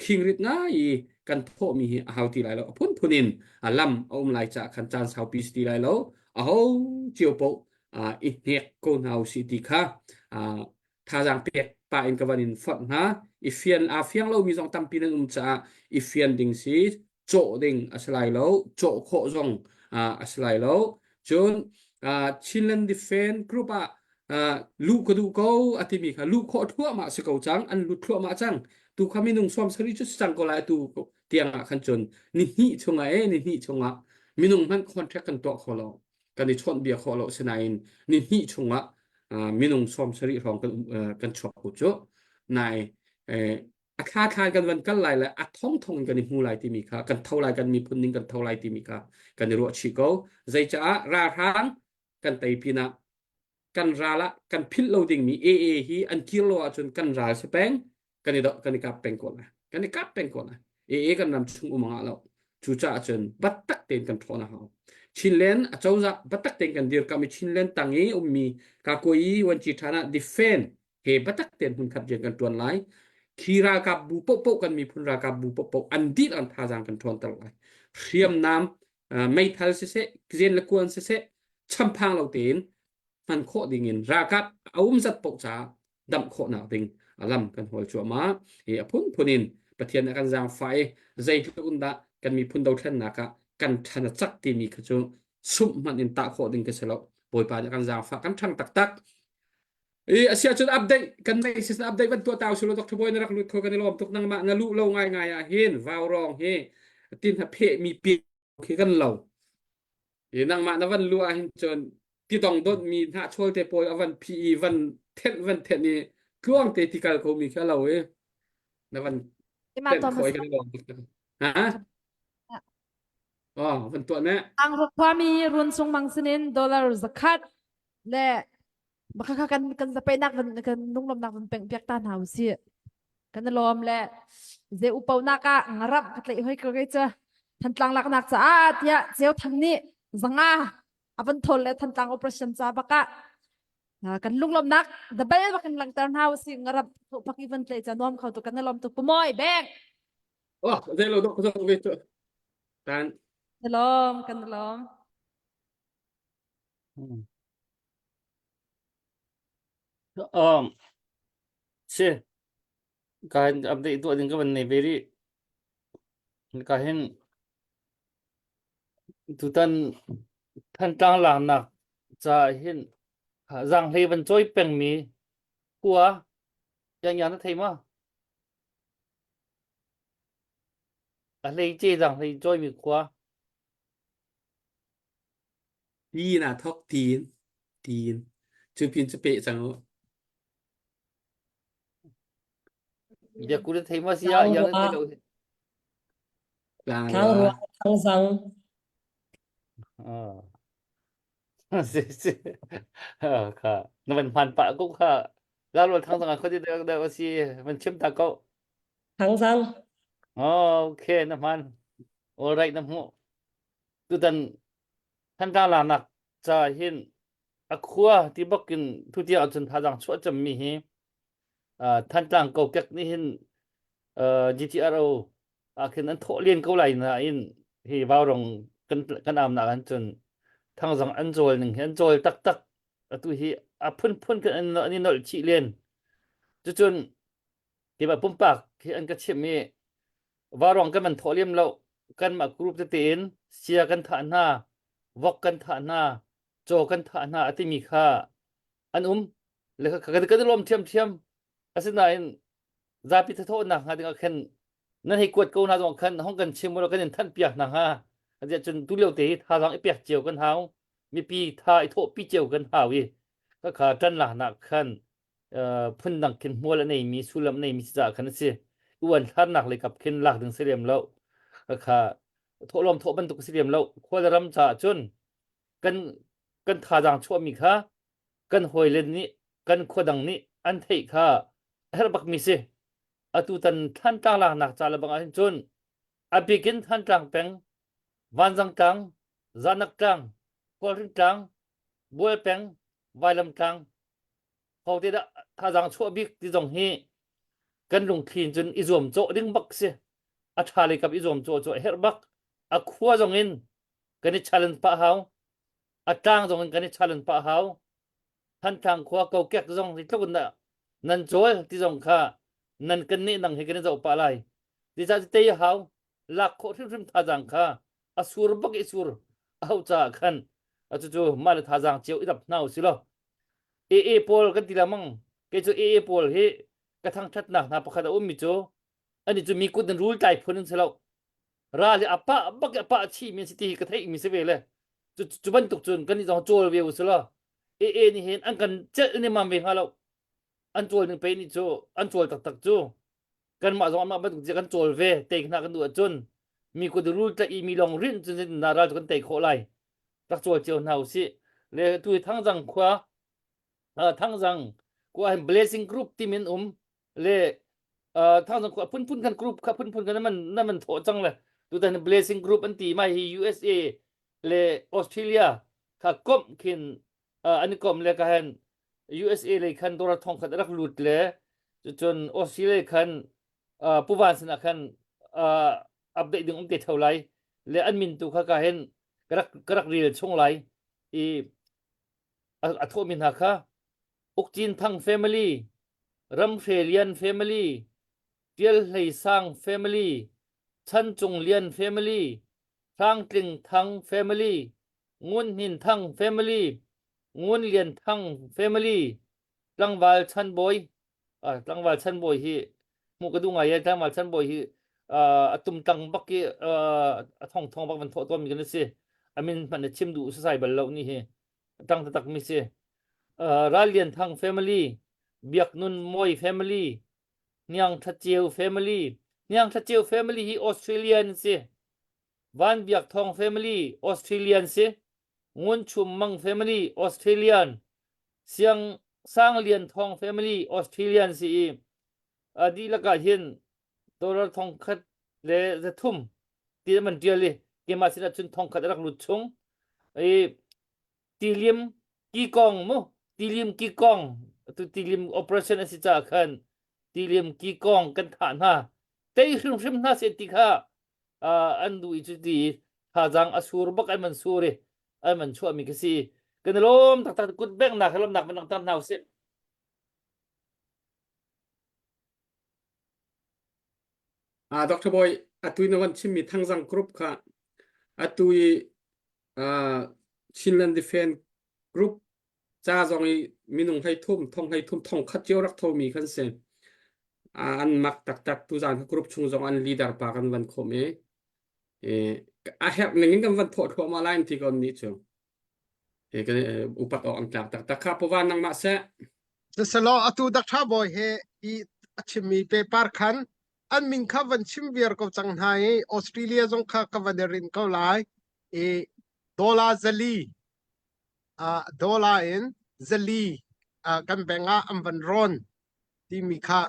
[SPEAKER 1] khingrit ngai i kan thawhmi hi a hau ti lai lo. A phunphun in a lam a um lai caah khan caan saupi si ti lai lo. Aho cio paoh i hnek ko hna usih ti kha thazaang pek pah in ka van in forh hna. I fian aa fiang lomi zong tampi nan um caah i fian ding si cawh ding a si lai lo, cawh khawh zong a si lai lo. Cun Chinland Defense Group ah luh ka duh ko a timi kha luh khawh thluahmah si ko cang, an lut thluahmah cang. Tu kha minung sawm sarih cu si cang ko lai atu tiang ah khan cun ni hnih chungah e ni hnih chungah minung hmanh contract kan tuah kho lo kan i chawnh bia khawh lo sinain ni hnih chungah minung sawm sarih hrawng kan kan chuak ko cu nai a thla thla kan van kal lai le a thong thong in kan i hmu lai timi kha kan tho lai kan miphun ning kan tho lai timi kha kan i ruah chih ko zeicaah ralhrang kan tei pinah kan ral ah kan philh lo dingmi AA hi an kir lo ahcun kan ral si peng kan i kan i kap peng ko lai kan i kap peng ko lai AA kan ram chung um ngah lo cucaah cun battak tein kan ṭhawn a hau Chinland acozah battak tein kan dirkam i Chinland tang i ummi Kakoi Wanci ṭhan ah defend he batak tein hmunkhat rian kan ṭuan lai. Khi ralkap bu pohpoh kan miphun ralkap bu pohpoh an dih an thazaang kan ṭhawnter lai. Hriamnam meithal siseh, zen le kuan siseh, champhang lo tein hman khawh ding in ralkap a um zat poh caah damh khawhnak ding a lam kan hawl cuahmah. Hi a phunphun in Pathian a kan zaangfah i zeitluk in dah kan miphun dothlennak ah kan ṭhan a cak timi kha cu sumh hmanh in tah khawh ding ka si lo. Bawipa nih a kan zaangfah kan ṭhang taktak. I asia cun update kan nei si update van tuah tau silo Dr. Boy na rak lut kho kan i lawm tuk nangmah na luh lo ngai ngai ah hin vau rong hi tin ha phe mi pi khi kan lo i nangmah na van lu ah hin cun ti dong dot mi hna chol te pawl avan phi i van thenh van thenh i tluang te ti kal ko mi khi lo i na van
[SPEAKER 5] Ima
[SPEAKER 1] tenh
[SPEAKER 5] to
[SPEAKER 1] khoi
[SPEAKER 5] mas
[SPEAKER 1] kan i lawm tuk ha oh van tuah ne
[SPEAKER 5] Ang khuami run sung mang sinin dollar zakhat le Baka kha kan kan zapeinak van kan lunglawmnak van peng piak ta hna usih. Kan i lawm le ze upo nak ah ngarap ka tlaih hoi ko ke cu Thantlang laknak caah tiah Ceu Thang nih zanga a van thawl le Thantlang operation ca baka kan lunglawmnak dabal bak in langter hna usih ngarap pak i van tlaih ca nuam kho tu kan i lawm tuk pumawi bek
[SPEAKER 1] Oh, zei lo dok zong ve tu. Tan.
[SPEAKER 5] Lawm kan lawm.
[SPEAKER 6] Um, si ka hin update tuah ding ka van nei ve rih. Ka hin tutan Thantlang laknak caah hin zaanghlei van cawi pengmi khua yang yang na thei ma? A hleice zaanghlei cawimi khua.
[SPEAKER 1] Tiin aa thawk tiin tiin cu pin cu peh cang u.
[SPEAKER 6] Biakku na thei ma si ah yang na thei lo.
[SPEAKER 1] Tlang
[SPEAKER 3] Tlang
[SPEAKER 1] rua.
[SPEAKER 3] rua thangzang.
[SPEAKER 6] Ah. Si si. Kha. Na van hman pah ko kha. Lalwal thangzang ah khodi dak dak si van chim ta ko.
[SPEAKER 3] Thangzang.
[SPEAKER 6] Oh, okay na hman. All right na hmu. Tutan Thantlang lanak ca hin a khua ti bak in tutia ahcun thazaang chuah cemmi hi uh, Thantlang kokek nih hin uh, GTRO ah khin an thawh len ko lai nain hi vaurong kan kan amnak an cun thangzang an cawl ning hi an cawl taktak atu hi a phunphun kan an, an i nolh chih len cucun tiba pumpak hi an ka chimh i vaurong kan van thawh liam lo kanmah group tete in sia kan thah hna vok kan thah hna caw kan thah hna a timi kha an um le kha kan kan i lawm ṭhiamṭhiam asinain zapi thathawhnak hnga dingah khan nan hei kuat ko hna zong khan hong kan chim ulaw kan in thanh piak hna hnga atiah cun tulio te hi thazaang i pek cio kan hau mipi tha i thawhpi cio kan hau i khakha ṭan laknak khan phundang khin hmual a neimi sullam a neimi si caah khan a si uan hlarnak lei kap khin lak ding si lem lo khakha thawhlawm thawh bantuk si lem lo khual ram caah cun kan kan thazaang chuahmi kha kan hawile nih kan khua dang nih an theih kha a herh bakmi si atu tan Thantlang laknak ca le bang ahhin cun a bik in Thantlang peng Vanzang tlang Zanak tlang Khualhring tlang Bual peng Vailam tlang hote dah thazaang chuah bik ti zong hi kan lungthli in cun i zuam cawh ding bak si a ṭha lei kap i zuam cawh cu a herh bak a khua zong in kan i challenge pah hau a tlang zong in kan i challenge pah hau Thantlang khua kokek zong zeitluk in dah nan cawl ti zong kha nan kan nih nang hi kan i zoh pah lai zeicah ti tei a hau lak khawh hrimhrim thazaang kha a sur bak i sur a hau caah khan a cucu mah le thazaang cio i dap hna u si law AA pawl kan ti lengmang kei cu AA pawl hi ka thangṭhatnak hna pakhat a ummi cu ani cu mi kut in rul tlai phun an si lo ral hi a pah bak i a pah chih mi an si ti hi ka theih mi si ve le cu cu bantuk cun kan nih zong cawl ve u si law AA nih hin an kan celh in mam ve hnga lo an cawl ning pe nih cu an cawl taktak cu kanmah zong amah bantuk kan cawl ve tei hna kan duh ahcun mi kut rul tlaih i mi lawng rinh cun na ral cu kan tei khawh lai rak cawl cio hna usih le tu hi Thangzang khua Thangzang khua hin blessing group timin um le Thangzang khua phunphun kan group kha phunphun kan man na man thawh cang le tutan blessing group an ti mai hi USA le Australia kha komh khin an i komh le ka hen USA lei khan dollar thong khat rak lut le cun Australia khan puvan sinah khan update ding um te theo lai le an min tu kha ka hen ka rak ka rak rel chung lai i a thawh mi hna kha Ukcin Thang family Ramhre Lian family Tial Hlei Sang family Chan Cung Lian family Hrang Tling Thang family Ngun Hnin Thang family, Ngun Lian Thang family, tlangval Chan Bawi, uh, tlangval Chan Bawi hi hmuh ka duh ngai e tlangval Chan Bawi hi uh, a tum tang bak i uh, a thong thong bak van thawh tawn mi kan si. A min hmanh na chim duh sasai bal lo ni hi. Tang taktak mi si. Uh, Ral Lian Thang family, Biak Nun Mawi family, Hniang Tha Ceu family, Hniang Tha Ceu family hi Australian si. Van Biak Thawng family Australian si. Ngun Chum Mang family Australian. Siang Sang Lian Thawng family Australian si i a dihlak ah hin dollar thong khat le za thum ti man tial i keimah sinah cun thong khat a rak lut chung i tilim kikong mu tilim kikong tu tilim operation a si caah khan tilim kikong kan thah hna tei hrimhrim hna seh ti kha an duh i cuti thazaang a sur bak an man sur i an man chuahmi ka si kan i lawm taktak kut benghnak he lawmnak van langhter hna usih
[SPEAKER 1] Ah, Dr. Boy, atu na van chimmi Thangzang Group kha atu i uh, Chinland Defense Group ca zong i minung hlei thum thong hlei thum thong khat cio rak thomi kan si. Ah, an mak taktak tuzan kha group chung zong an leader pa kan van khawm i eh, a herh ning in kan van thawh thluahmah lai ti ko ni cu. Eh, kan eh, upat awk an tlak taktak kha pawan nangmah seh.
[SPEAKER 7] Siselaw atu Dr. Bawi he i. a chimmi pehpar khan an min kha van chim viar ko cang hna i Australia zong kha ka van i rinh ko lai i dollar 400 dollar in 400 kan bank ah an van rawn timi kha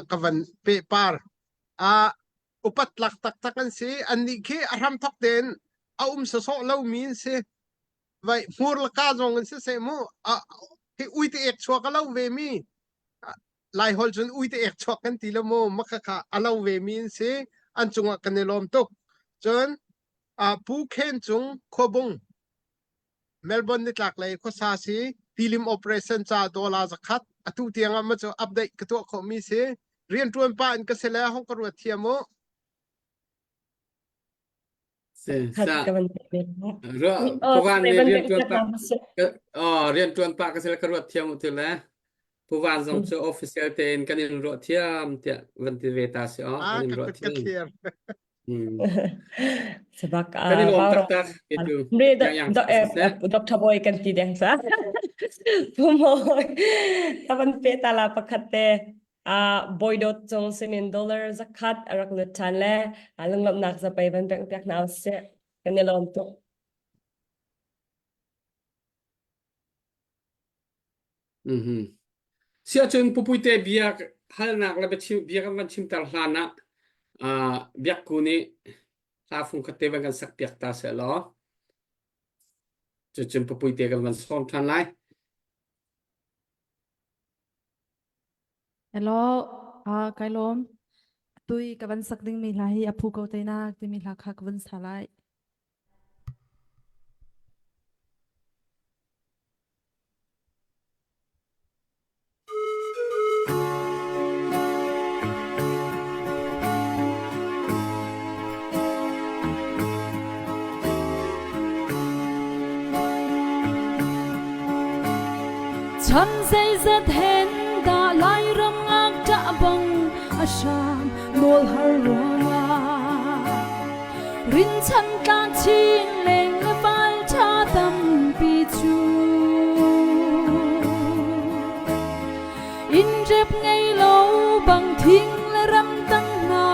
[SPEAKER 7] ka van pehpar. Upat tlak taktak an si. Annih khi a hramthok tein a um sawsawh lomi an si. Vai hmur le ka zong in siseh mu hi uite ek chuak a lo ve mi Lai holh cun uite ek chuak kan ti lo mu makha kha a lo ve mi an si. An cungah kan i lawm tuk. Cun Pu Khen Cung Khuabung Melbourne nitlak lei khuasa si tilim operation ca dollar 100 atu tiang ah ma cu update ka tuah khawh mi si riantuan pa in ka si le hong ka ruat thiam u.
[SPEAKER 3] Khat ka van pe
[SPEAKER 1] Puvan nih riantuan pa riantuan pa ka si le ka ruat thiam u ti le Puvan zong cu official tein kan in ruah thiam tiah van ti ve ta si aw kan in ruah thiam.
[SPEAKER 3] Sebak
[SPEAKER 1] Kan i lawm taktak itu.
[SPEAKER 3] Dr. Boy kan ti deng sa. Pumoy tavan pe tala pakhat te Boy dot cung sinin dollar zakhat arak lut than le lunglawmhnak zapei van pek piak hna usih. Kan i lawm tuk.
[SPEAKER 1] Mhm. Siahcun Pupuite bia halnak le biachim bia kan van chimter hlan ah uh, biakku nih hla fung khat te van kan sak piak ta seh law cucun Pupuite kan van sawm ṭhan lai.
[SPEAKER 5] Hello, uh, kai lawm. Tui ka van sak ding mi hla hi a phu ko te na timi hla kha ka van sa lai. Chan zeizat hen dah Lairam ngakṭah bang a hram nawl har ruangah Rinchan tla chin leng le val ṭha tampi cu inn rep ngei lo bang thing le ram tang hna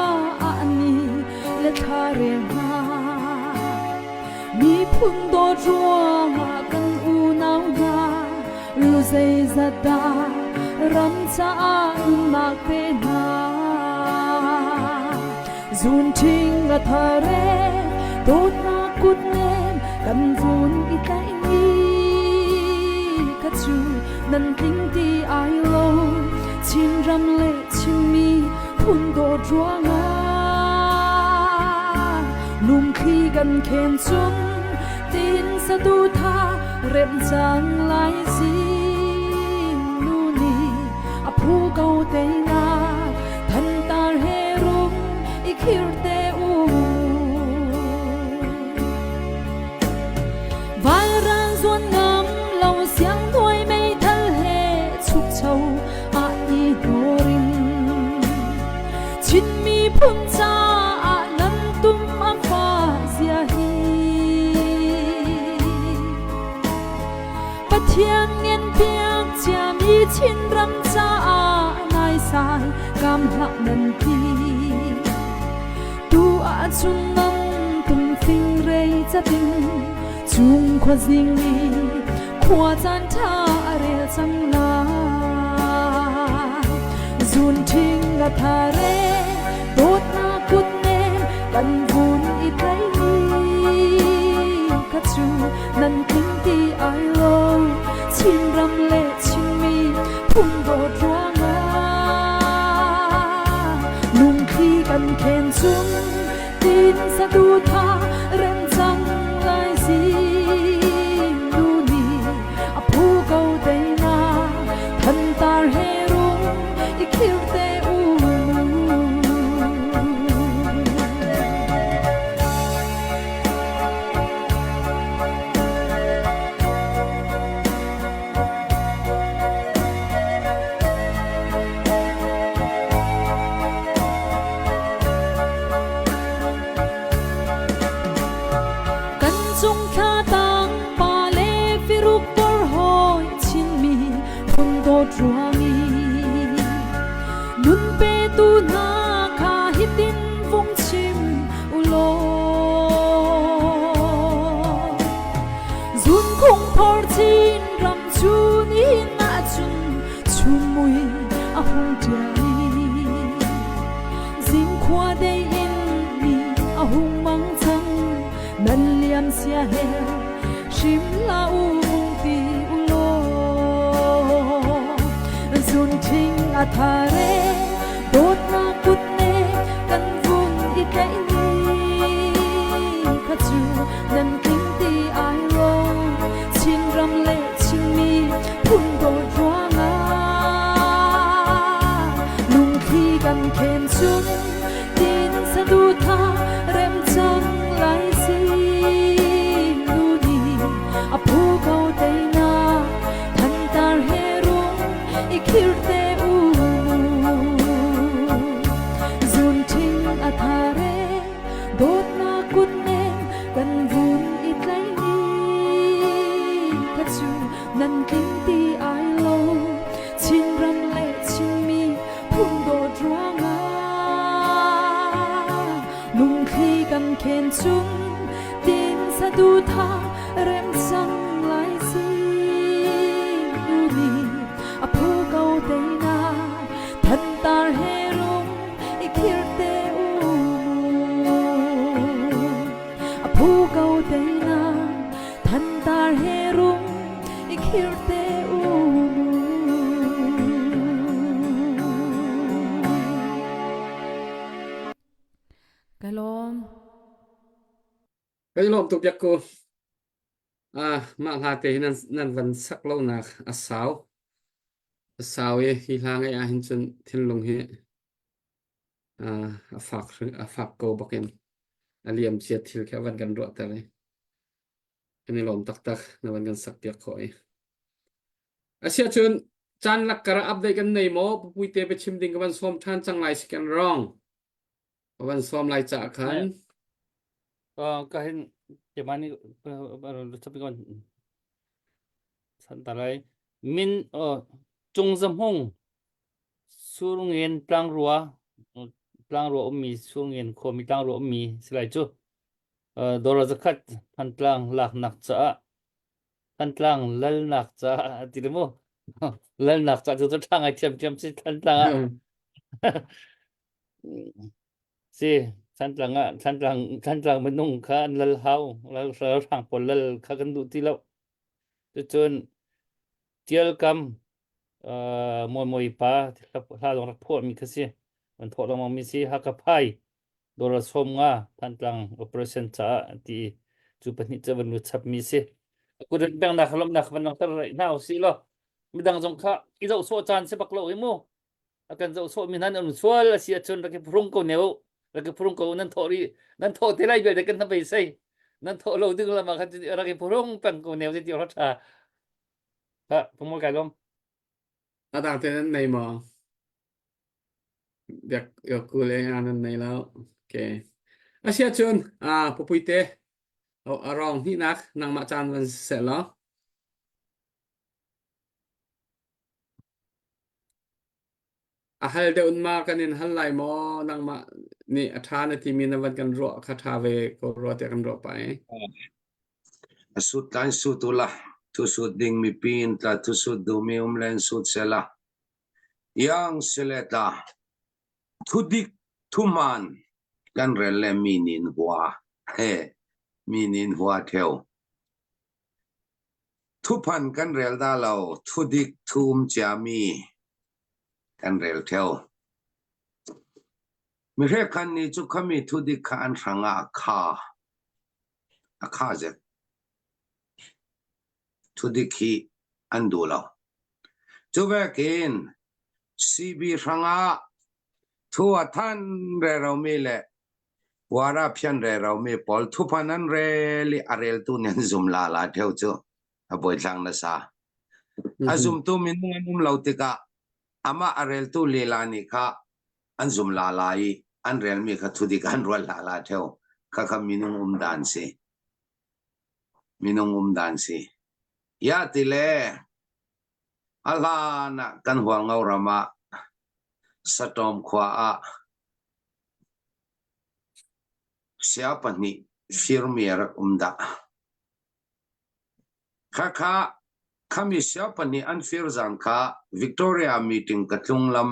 [SPEAKER 5] ah ni le thla rel hna miphun dawt ruangah kan unau hna lu zeizat dah ram caah nunnak pe hna Zun ṭhing a thar e dawtnak kut nem kan vun i tlaih ni kha cu nan tling ti ai lo Chinram le Chinmi phun dawt ruangah lungthli kan khen chung tin saduhtha rem cang lai zing nu nih a phu ko teinak Thantar he rung i khir te u. Valral zuan ngam lo siang hnuai meithal he chukcho a i hnorin. Chin miphun caah nan tum a fa zia hi. Pathian ngen piak ciami Chinram caah naisai kam hlah nan ti. Tu ahcun nan tum fingrei catin chung khuazing i khua caan ṭha a rel cang lai. Zun ṭhing a thare dawtnak kut nem kan vun i tlai ni kha cu nan tling ti ai lo Chinram le Chinmi phun dawt ruangah lungthli kan khen chung tin saduhtha rem cang lai zing nu nih a phu ko teina thantar he rung i khir te u mu. Kan cung thla tang pa le firuk bor hawi Chinmi phun dawt ruangi nun pe.
[SPEAKER 8] Nan liam sia he hrim la u ti u law Zun thing a thare dawtnak kut ne kan vun i tlaih ni kha cu nan tling ti ai ro Chinram le Chinmi phun dawt ruangah lungthli kan khen cun tin saduhthah rem cang lai si nu nih a phu ko teinak thantar he rung i khir te u zun ṭhing a thare dawtnak kut nem kan vun i tlai ni kha cu nan tling ti ai lo Chinram le Chinmi phun dawt ruangah lungthli kan khen chung tin saduhthah rem cang lai si nu nih a phu ko teinak thantar he rung i khir te u mu a phu ko teinak thantar he rung i khir te u mu.
[SPEAKER 5] Ka lawm.
[SPEAKER 1] Kan i lawm tuk biak ku. Ah, mah hla te hi nan nan van sak lonak a sau. A sau i hi hla ngaih ah hin cun thinlung hi ah, a fak a fak ko bakin a liam cia thil khi a van kan ruahter i. Kan i lawm taktak na van kan sak piak khawh i. Asiahcun caan lakkar ah update kan nei maw? Pupuite biachim ding ka van sawm ṭhan cang lai si kan rong. Ka van sawm lai caah khan.
[SPEAKER 6] Ka hin kemani kan santalai min Cungzahmung Surngen tlangrua tlangrua ummi Surngen khuami tlangrua ummi silai cu Dollar zakhat Thantlang laknak caah Thantlang lalnak caah ti le mu lalnak caah cu ṭha ngai thiamthiam si Thantlang ah si Thantlang ah Thantlang Thantlang minung kha an lal hau lal hrang pawl lal kha kan duh ti lo cucun Tialkam uh, Mawi pa hla dong rak phuah mi kha si an thawh lengmang mi si Hakha Phai dollar 50 Thantlang operation caah an ti i cu pahnih cu van lut chapmi si. Kudin pengnak lawmhnak van langhter rih hna usih law midang zong kha i zoh sawh caan si bak lo i mu a kan zoh sawh mi hna nan sual a si ahcun rak i phurung ko ne u rak i phurung ko nan thawh ri nan thawh te lai vialte kan na beisei nan thawh lo ding lam ah khan rak i phurung peng ko ne u ti ro tha ha pumul kai lom
[SPEAKER 1] A dang te nan nei maw? Biak kul e nan nei lo. Okay. Asiahcun ah pupuite a rong hnihnak nangmah caan van seh law. A hal deuh in ma kan in hal lai maw nangmah nih a ṭha na timi na van kan ruah kha ṭha ve ko rua tiah kan ruah pah i.
[SPEAKER 4] A sut tlain sut u la, thu sut ding mipi in tla thu sut duhmi um len sut sela. Iang sile tla, thudik thuhmaan kan rel le mi nih an hua. He, mi nih an hua ṭheo. Thuphan kan rel dah lo, thudik thu um ciami kan rel ṭheo. Mihrekhan nih cu khami thudik kha an hrang ah a kha. A kha zet. Thudik hi an duh lo. Cu vekin CB hrangah thu a than reromi le wara phian reromi pawl thuphan an rel i a reltu nih an zum la la theo cu a buaithlang nasa. A zumtu minung an um lo tikah amah a reltu lila nih kha an zum la la i an relmi kha thudik an ruat la la theo. Khakha minung um dan si. Minung um dan si. Ya ti le a hlan ah kan Hualngo ram ah Satawm khua ah sia pahnih firmi a rak um dah. Khakha khami sia pahnih an fir zan kha Victoria meeting ka tlung lam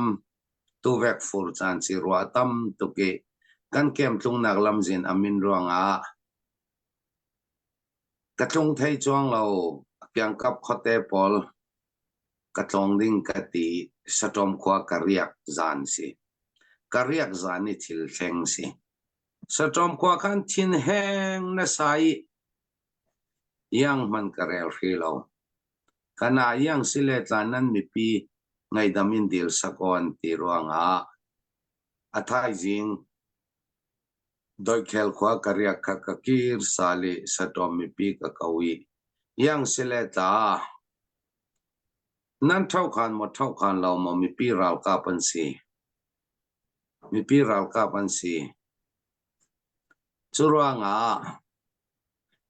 [SPEAKER 4] tuvek fur caan si rua tam tuk i kan kem tlungnak lamzin a min ruangah. Ka tlung thei cuang lo. A kiangkap khuate pawl ka tlawng ding ka ti Saṭawm khua ka riak zan si. Ka riak zan i thil thleng si. Saṭawm khua khan thin heng nasa i iang hmanh ka rel hri lo. Kana iang si le tla nan mipi ngaidam in dil sakaw an ti ruangah a thaizing Doikhel khua ka riak kha ka kir sal i saṭawm mipi ka ko i iang si le tla nan ṭhokhan maw ṭhokhan lo maw mipi ralkap an si. Mipi ralkap an si. Cu ruangah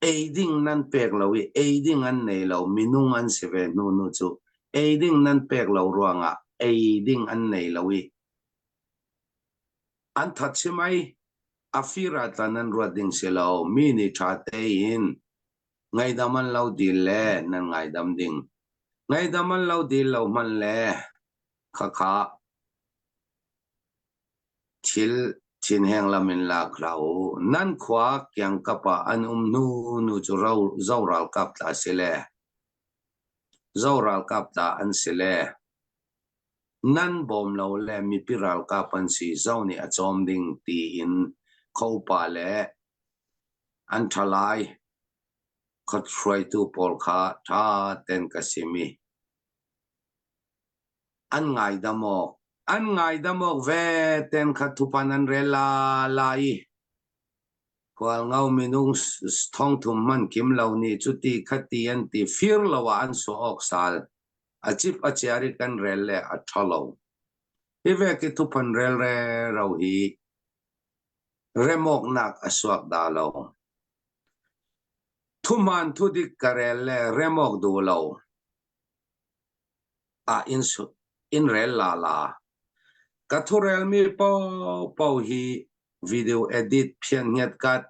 [SPEAKER 4] ei ding nan pek lo i ei ding an nei lo minung an si ve hnu nu cu ei ding nan pek lo ruangah ei ding an nei lo i An that si mei? A fir ah tla nan ruat ding si lo. Mi nih ṭha tein ngaidam an lo dil le nan ngaidam ding. Ngaidam an lo dil lo hmanh le khakha thil thinheng lam in lak hlah u. Nan khua kiangkap ah an um hnu nu cu zo ralkap tla si le zo ralkap tla an si le Nan bawm lo le mipi ralkap an si zo nih a cawm ding tiin khuaupa le an ṭhalai khuahruaitu pawl kha ṭha tein ka sim i an ngaidam awk an ngaidam awk ve ten kha thupan an rel la la i Khualngo minung thongthum hmanh kim lo nih cuti khati an ti fir lo ah an suah awk sal. A cip a ciar i kan rel le a ṭha lo. Hi vek i thuphan rel rero hi remawknak a suak dah lo. Thuhmaan thudik ka rel le remawk duh lo ah in, in rel la la. Ka thurelmi paohpaoh hi video edit phian hngiat kat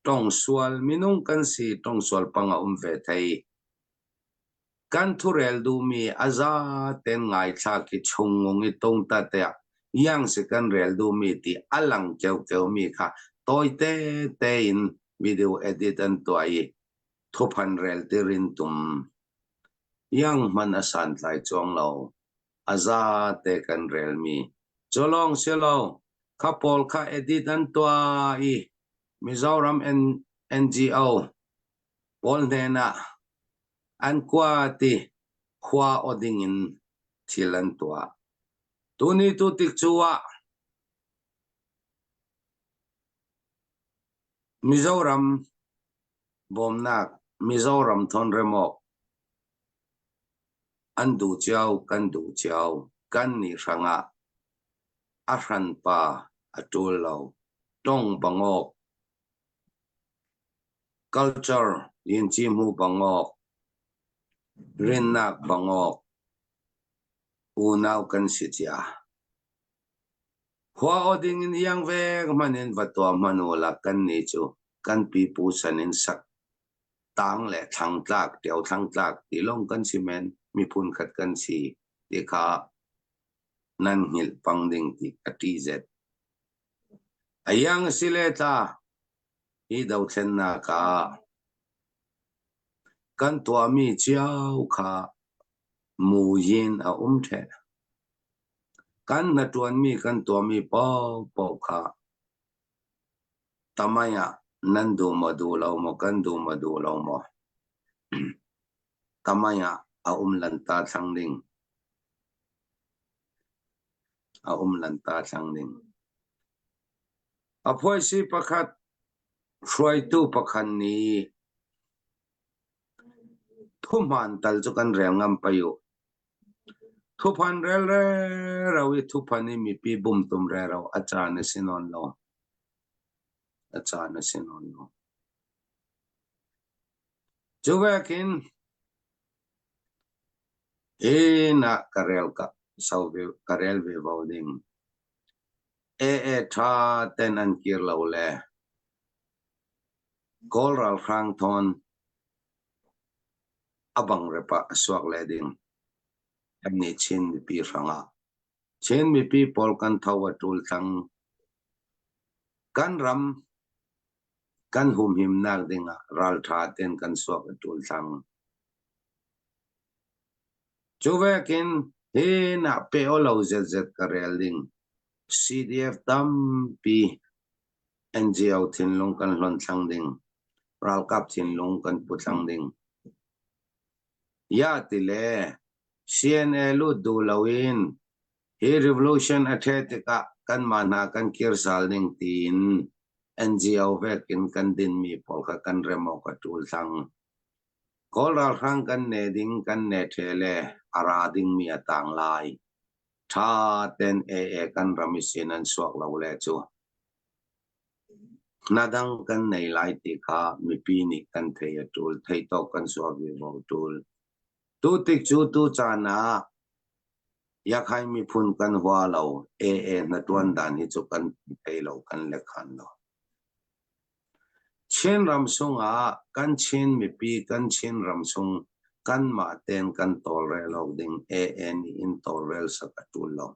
[SPEAKER 4] tong sual minung kan si tong sual pang a um ve thei. Kan thurel duhmi a za ten ngaithlak i chungngung i tungta tiah iang si kan rel duhmi ti a lang keukeu mi kha tawite tein video edit an tuah i thuphan rel tirin tum. Iang hman a santlai cuang lo. A za te kan relmi. Cu lawng si lo, kha pawl kha edit an tuah i Mizoram NGO pawl hnenah an kuat i khua aw ding in thil an tuah. Tuni tu tik cu ah Mizoram bawmnak Mizoram thawnremawk an duh cio kan duh cio kan nih hrangah a hranpa a ṭul lo tong bangawk Culture yinci hmu bangawk rinnak bangawk unau kan si cia. Khua aw ding in iang vek hmanh in va tuah hmanh u la kan nih cu kan pipu san in sak tang le thlang tlak ṭio thlang tlak ti lawng kan si men miphun khat kan si ti kha nan hngilh pang ding ti ka ṭih zet. A iang a si le tla hi dothlennak ah kan tuahmi cio kha muyin a um ṭheh. Kan hnaṭuanmi kan tuahmi paohpaoh kha tamai ah nan duh maw duh lo maw kan duh maw duh lo maw tamai ah a um lanta thlang ding a um lanta thlang ding. A phuaisi pakhat hruaitu pakhat nih thuhmaan tal cu kan rel ngam pei u. Thuphan rel rero i thuphan i mipi bumtum rero a caan a si nawn lo. A caan a si nawn lo. Cu vekin inn ah ka rel ka so ve ka rel ve vo ding. Ee ṭha ten an kir lo le Kawl ralhrang thawn a bang rep ah a suak le ding. Kannih Chin mipi hrangah Chin mipi pawl kan tho a ṭul thlang. Kan ram, Kan humhimnak dingah ralṭha tein kan suak a ṭul thlang. Cu vekin hi nak pe aw lo zetzet ka rel ding. CDF tampi NGO thinlung kan hlonh thlang ding. Ralkap thinlung kan pu thlang ding. Ya ti le CNA lut duh loin hi revolution a ṭhe tikah kanmah hna kan kir sal ding tiin NGO vekin kan dinmi pawl kha kan rem awk a ṭul thlang. Kawl ralhrang kan ne ding kan ne ṭhe le a ra dingmi a tang lai. Ṭha ten AA kan ram i sin an suak lo le cu. Hna dang kan nei lai ti kha mipi nih kan thei a ṭul, theitawk kan suah vivo ṭul. Tu tik cu tu caan ah Yakhai miphun kan hua lo, AA hnaṭuan dan hi cu kan thei lo, kan lekhan lo. Chinram sungah kan Chin mipi kan Chinram chung kanmah tein kan tawlrel awk ding AA nih in tawlrel sak a ṭul lo.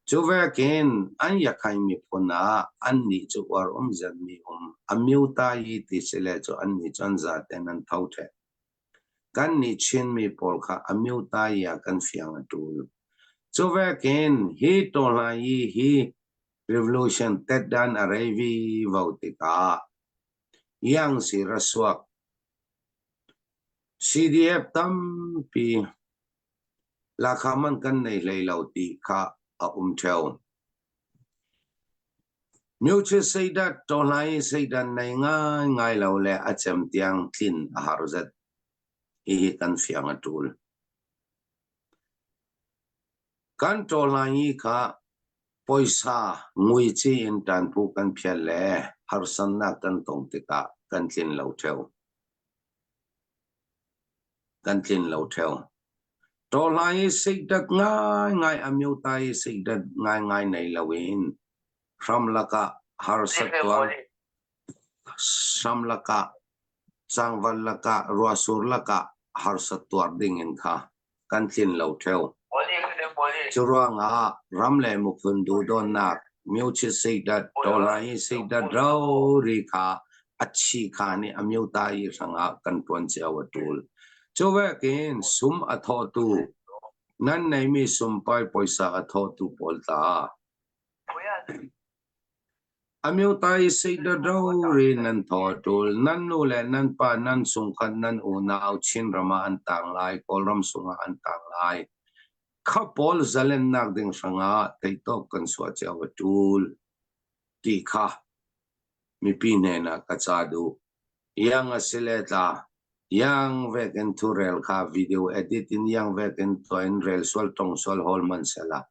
[SPEAKER 4] Cu vekin an Yakhai miphun ah annih cu uar um zetmi um Amyutayi ti si le cu annih cu an zaten an tho ṭheh. Kannih Chinmi pawl kha Amyutayi ah kan fiang a ṭul. Cu vekin hi tawhlayi hi revolution tetdan a rei vivo tikah Yangsi rasuak CDF tampi Lahkhah man kan nei hlei lo ti kha a um ṭheo. Myochit seidat tawhlai seidan nei ngaingai lo le a cem tiang tlin a har zet. Hihi kan fiang a ṭul. Kan tawhlai kha poisa nguici in ṭanphu kan phial le harsannak kan tong tikah kan tlin lo ṭheo. Kan tlin lo ṭheo. Tawhlai i seihdat ngaingai a myota i seihdat ngaingai nei loin hramlak ah harsat tuar hramlak ah cangval lakah ruahsur lakah harsat tuar ding in kha kan tlin lo ṭheo. Cu ruangah ram le miphun duhdawnnak myochit seidat tawhlai seidat rori kha a chi kha nih a myota i hrangah kan ṭuan cio a ṭul. Cu vekin sum a thawhtu nan neimi sumpai poisa a thawhtu pawl tla Amyota i seidadori nan thaw a ṭul. Nan nu le nan pa, nan chungkhat, nan unau Chinram ah an tang lai, Kawlram sungah an tang lai. Kha pawl zalennak ding hrangah theihtawp kan chuah cio a ṭul ti kha mipi hnenah ka ca duh. Iang a si le tla. Iang vekin thurel kha video edit in iang vekin tuah in rel sual tong sual hawl hmanhsehla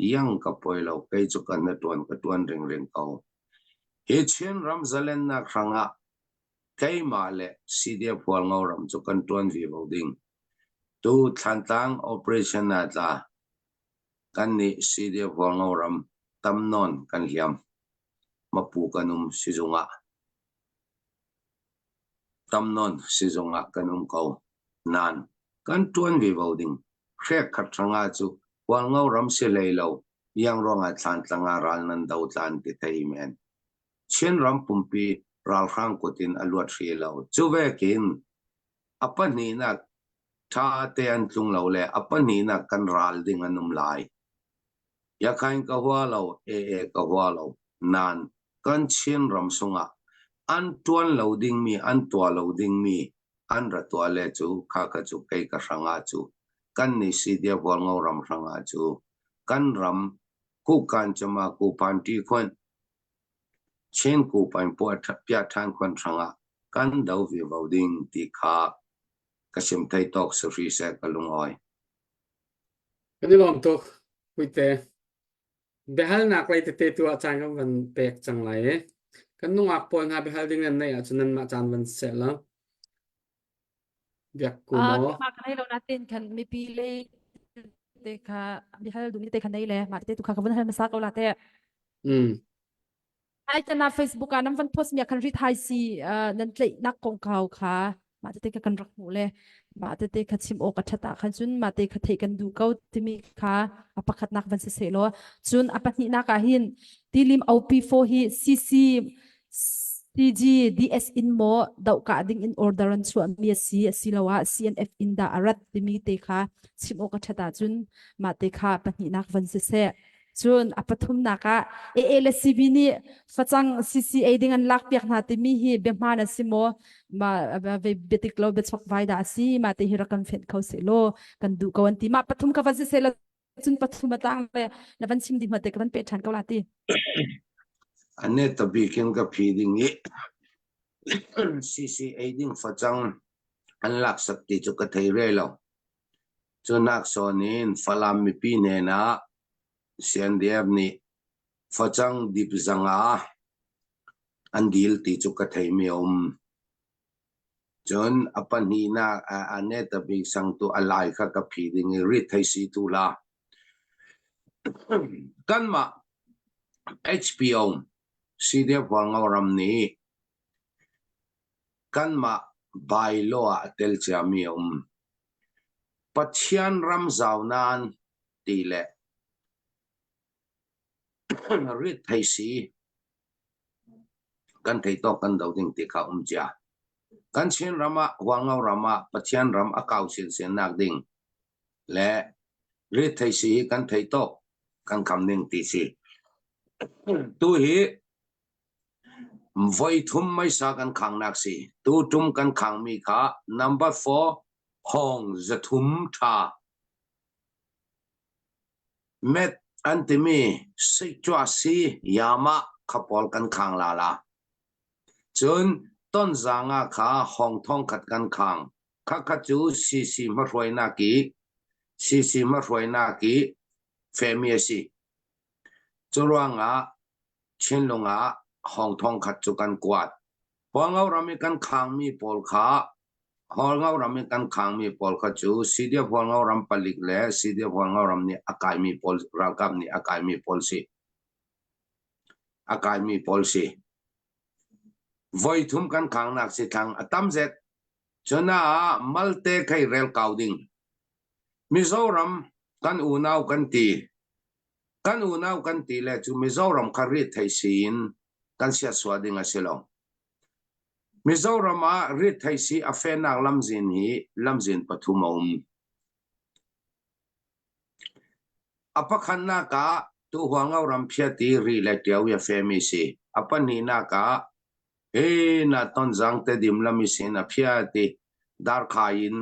[SPEAKER 4] iang ka poi lo kei cu ka hnaṭuan ka ṭuan ringring ko. Hi Chinram zalennak hrangah keimah le CDF Hualngo ram cu kan ṭuan vivo ding. Tu Thlantlang operation ah tla kan nih CDF Hualngo ram tam nawn kan hliam. Mapu kan um sizung ah. Tam nawn sizung ah kan um ko. Nain kan ṭuan vivo ding hrek khat hrangah cu Hualngo ram si hlei lo iang ruangah Thlantlang ah ral nan do tlan ti thei men. Chinram pumpi ralhrang kut in a luat hrih lo. Cu vekin a pahnihnak ṭha te an tlung lo le a pahnihnak kan ral ding an um lai. Yakhain ka hua lo, ee ka hua lo. Nain kan Chinram sungah an ṭuan lo dingmi, an tuah lo dingmi an ra tuah le cu khakha cu kei ka hrangah cu kan nih CDF Hualngo ram hrangah cu kan ram kukan cama kupan ṭi khon Chin kupan piah ṭhan khon hrangah kan do vivo ding ti kha ka sim thei tawk si hri seh ka lungawi.
[SPEAKER 1] Kan i lawm tuk. Puite. Biahalnak lei tete tu ah caan kan van pek cang lai i kan nungak pawl hna biahal ding nan neih ahcun nanmah caan van seh law biak ku
[SPEAKER 5] Ah,
[SPEAKER 1] maw?
[SPEAKER 5] keimah ka nei lo natin khan mipi lei te kha bihal duhmi te kha nei le mah te tu kha ka vun hal hmasa ko la te.
[SPEAKER 1] Mm.
[SPEAKER 5] Ai tana Facebook ah nan van post mi ah khan rit hai si nan tlaihnak kongkau kha mah tete kha kan rak hmuh le mah tete kha chim awk a ṭhat ah khan cun mah te kha theih kan duh ko timi kha a pakhatnak van si seh law cun a pahnihnak ah hin tilim OP4 hi CC CG DS in maw dohkah ding in order an chuahmi a si asiloah CNF in dah a rat timi te kha chim awk a ṭhat ahcun mah te kha pahnihnak van siseh. Cun a pathumnak ah AA le CB nih facang CCA ding an lakpiak hna timi hi biahmaan a si maw? Ma biatik lo biachok vai dah a si? Mah te hi rak kan fenh kho seh law kan duh ko an ti. Mah pathum kha van siseh law cun pathum a tang le na van chim dih hma te ka van peh ṭhan ko la ti.
[SPEAKER 4] Ane tabik in ka phi ding i CCA ding facang an laksak ti cu ka thei re lo. Cu nak sawn in Falam mipi hnen ah CNDF nih facang dip zanga an dil ti cu ka theimi a um. Cun a pahnihnak ah a net a bik sangtu a lai kha ka phi ding i rit thei si tu la. Kanmah HPO CDF Hualngo ram nih kanmah bylaw ah a tel ciami a um. Pathian ram zau nan ti le rit thei si kan thei tawk kan do ding ti kha um cia. Kan Chin ram ah Hualngo ram ah Pathian ram a kau sinsin nak ding le rit thei si hi kan thei tawk kan kham ning ti si. Tu hi voi thum meisa kan khang nak si. Tu tum kan khang mi kha number 4 hong zathum tha Met an timi Sikcuasi Yamah kha pawl kan khang la la. Cun Tonzang ah kha hong thong khat kan khang. Khakha cu CC hmahruainak i CC hmahruainak i femi a si. Cu ruangah Chinlung ah hong thong khat cu kan kuat. Hualngo ram i kan khangmi pawl kha Hualngo ram i kan khangmi pawl kha cu CDF Hualngo ram palik le CDF Hualngo ram nih a kaimi pawl ralkap nih a kaimi pawl si. A kaimi pawl si. Voi thum kan khangnak si thlang a tam zet. Cuna ah malte khei rel kau ding. Mizoram kan unau kan ti. Kan unau kan ti le cu Mizoram kha rit thei siin kan siasua ding a si lo. Mizoram ah rit thei si a fenak lamzin hi lamzin pathum a um. A pakhatnak ah Tuhuangau ram phiat i ri le ṭio i a femi si. A pahnihnak ah hi na Tonzang Tedim lam i sin a phiat i Darkhai in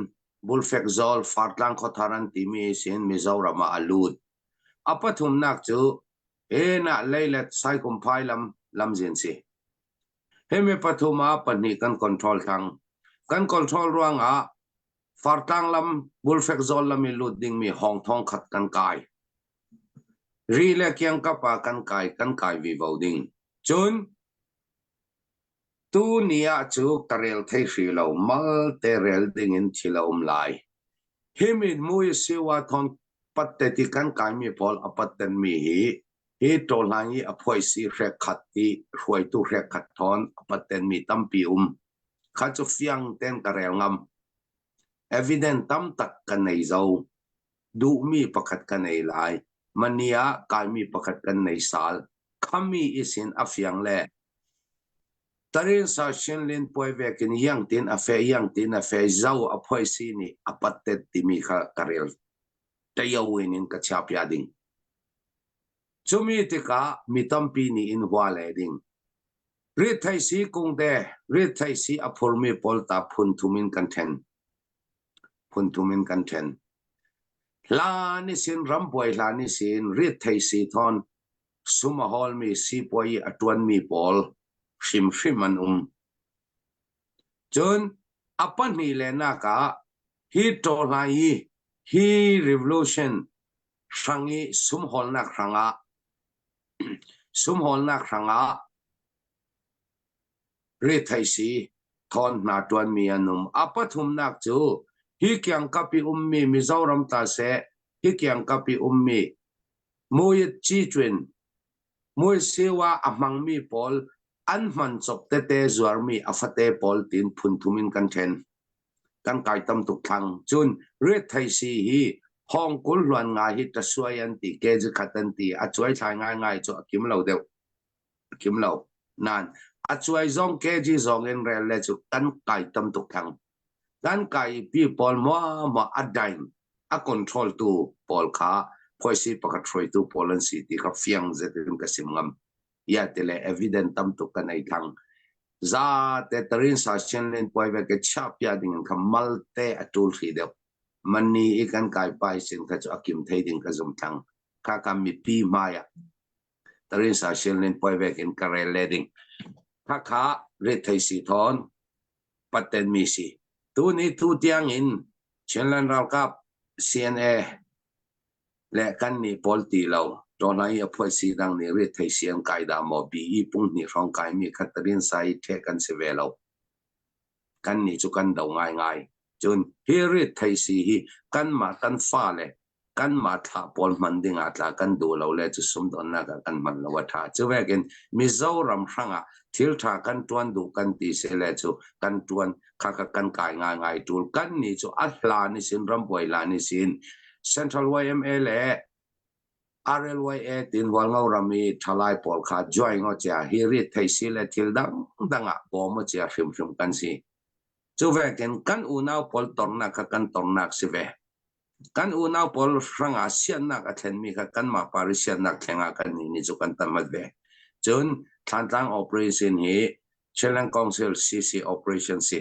[SPEAKER 4] Bulfek zawl Fartlang khuathar an timi sin Mizoram ah a lut. A pathumnak cu hi na Leilet Saikumphai lam lamzin si. Himi pathum ah pahnih kan control thang. Kan control ruangah Fartlang lam Bulfek zawl lam i lut dingmi hong thong khat kan kai. Ri le kiangkap ah kan kai kan kai vivo ding. Cun tu ni ah cu ka rel thei hri lo mal te rel ding in thil a um lai. Hi min mui siwa thon patte ti kan kaimi pawl a patten mi hi hi tawhlan i a phuaisi hrek khat i hruaitu hrek khat thawn a patten mi tampi um. Kha cu fiang ten ka rel ngam. Evidence tam tak ka nei zo. Duhmi pakhat ka nei lai. Mani ah kaimi pakhat kan nei sal. Khami isin a fiang le Tarin sa Shinlin puai vekin yang tin a fe yang tin a fe zo a phuai si nih a pattet timi kha ka rel tayo in in ka chia pia ding. Cumi tikah mi tampi nih in hua le ding. Rithaisi kungte rithaisi a phurmi pawl ta phun thum in kan ṭhen. Phun thum in kan ṭhen. Hlan i sin rambuai hlan i sin rithaisi thawn sum a hawlmi sipuai i a ṭuanmi pawl hrimhrim an um. Cun a pahnih le nak ah hi ṭawhlai i hi revolution hrang i sumhawlnak hrangah Sumhawlnak hrangah retheisi thawn hna ṭuanmi an um. A pathumnak cu hi kiangkap i ummi Mizoram ta seh, hi kiangkap i ummi Muyit Cicwin, Muisiwa a hmangmi pawl an hman cop tete zuarmi a fate pawl tiin phunthum in kan ṭhen. Kan kai tam tuk thlang. Cun retheisi hi hawng 20 hluan nga hi tasuai an ti, kg khat an ti. A cuai thlai ngaingai cu a kim lo deuh. A kim lo. Nain A cuai zong kg zong in rel le cu kan kai tam tuk thang. Kan kai pi pawl muahmuah a dain a control tu pawl kha phuaisi pakhat hruaitu pawl an si ti kha fiang zet in ka sim ngam. Ya ti le evidence tam tuk kan ei thang. Za te tarin sa shen len puai ve ke chia pia ding in kha mal te a tul hri deuh. Mani i kan kai pai sin kha chu akim thei ding ka zum thang. Kha ka mipi hmai ah tarin sa shen len puai ve kin ka rel le ding. Kha kha rit thei si thon patten mi si. Tuni tu tiang in Chinland ralkap CNA le kan nih pawl ti lo Ṭawhla i a phuai si dang nih rit thei si an kai dah maw bi i pung hnih hrawng kai mi kha tarin sa i ṭheh kan si ve lo. Kan nih cu kan do ngaingai. Cun hi rit thei si hi kanmah kan fale kanmah thlah pawl hman ding ah tla kan duh lo le cu sumdawnnak ah kan hman lo a ṭha. Cu vekin Mizoram hrangah thil ṭha kan ṭuan duh kan ti si le cu kan ṭuan kha kha kan kai ngaingai ṭul. Kan nih cu a hlan i sin rambuai hlan i sin Central YMA le RLYA tin Hualngo ram i ṭhalai pawl kha join o cia hi rit thei si le thil dangdang ah bawm o cia hrimhrim kan si. Cu vekin kan unau pawl tornak kha kan tornak si ve. Kan unau pawl hrangah siannak a thlenmi kha kanmah pari siannak thleng ah kan nih nih cu kan tamat ve. Cun Thlantlang operation hi Chinland Council CC operation si.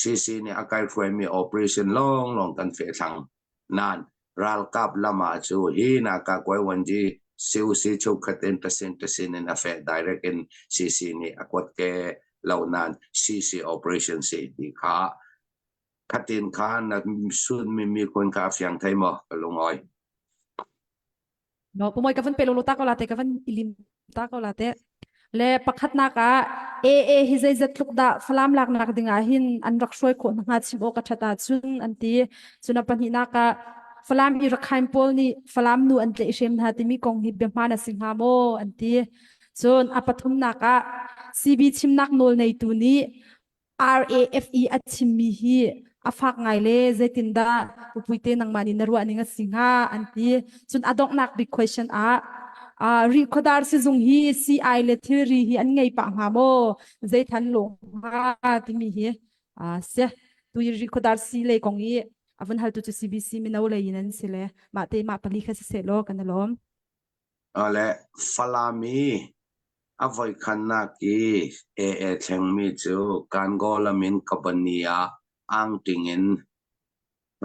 [SPEAKER 4] CC nih a kai hruaimi operation lawnglawng kan feh thlang. Nain ralkap lam ah cu hi naka kuai wanji CUC chukhat in tasin tasin in a feh direct in CC nih a kuat ke lo nain CC operation si ti kha Khatin kha na sunmi miphun kha a fiang thei maw? Ka lungawi.
[SPEAKER 5] No, pumoi ka van pe lo ta ko la te ka van ilim ta ko la te. Le pakhatnak ah AA hi zeizat tluk dah Falam laknak ding ah hin an rak hruai khawh hna chim awk a ṭhat ahcun an ti. Cun a pahnihnak ah Falam i Rakhine pawl nih Falam nu an tlaihhrem hna timi kong hi biahmaan a si hnga maw an ti. Cun a pathumnak ah CB chimnak nawl neitu nih RAFE a chimmi hi a fak ngai le zeitindah pupuite nangmah nih na ruah ning a si hnga an ti. Cun a donghnak big question ah uh, Rihkhawdar sizung hi CI le thilri hi an ngei pah hnga maw zeithan lung hnga timi hi uh, si tu i Rihkhawdar si lei kong i a vun haltu cu CBC mino lei in an si le mah te mah pali kha si seh law kan i lawm.
[SPEAKER 4] Le Falam i a voikhatnak i AA thlengmi cu Kangaw lam in Kabani ah angting in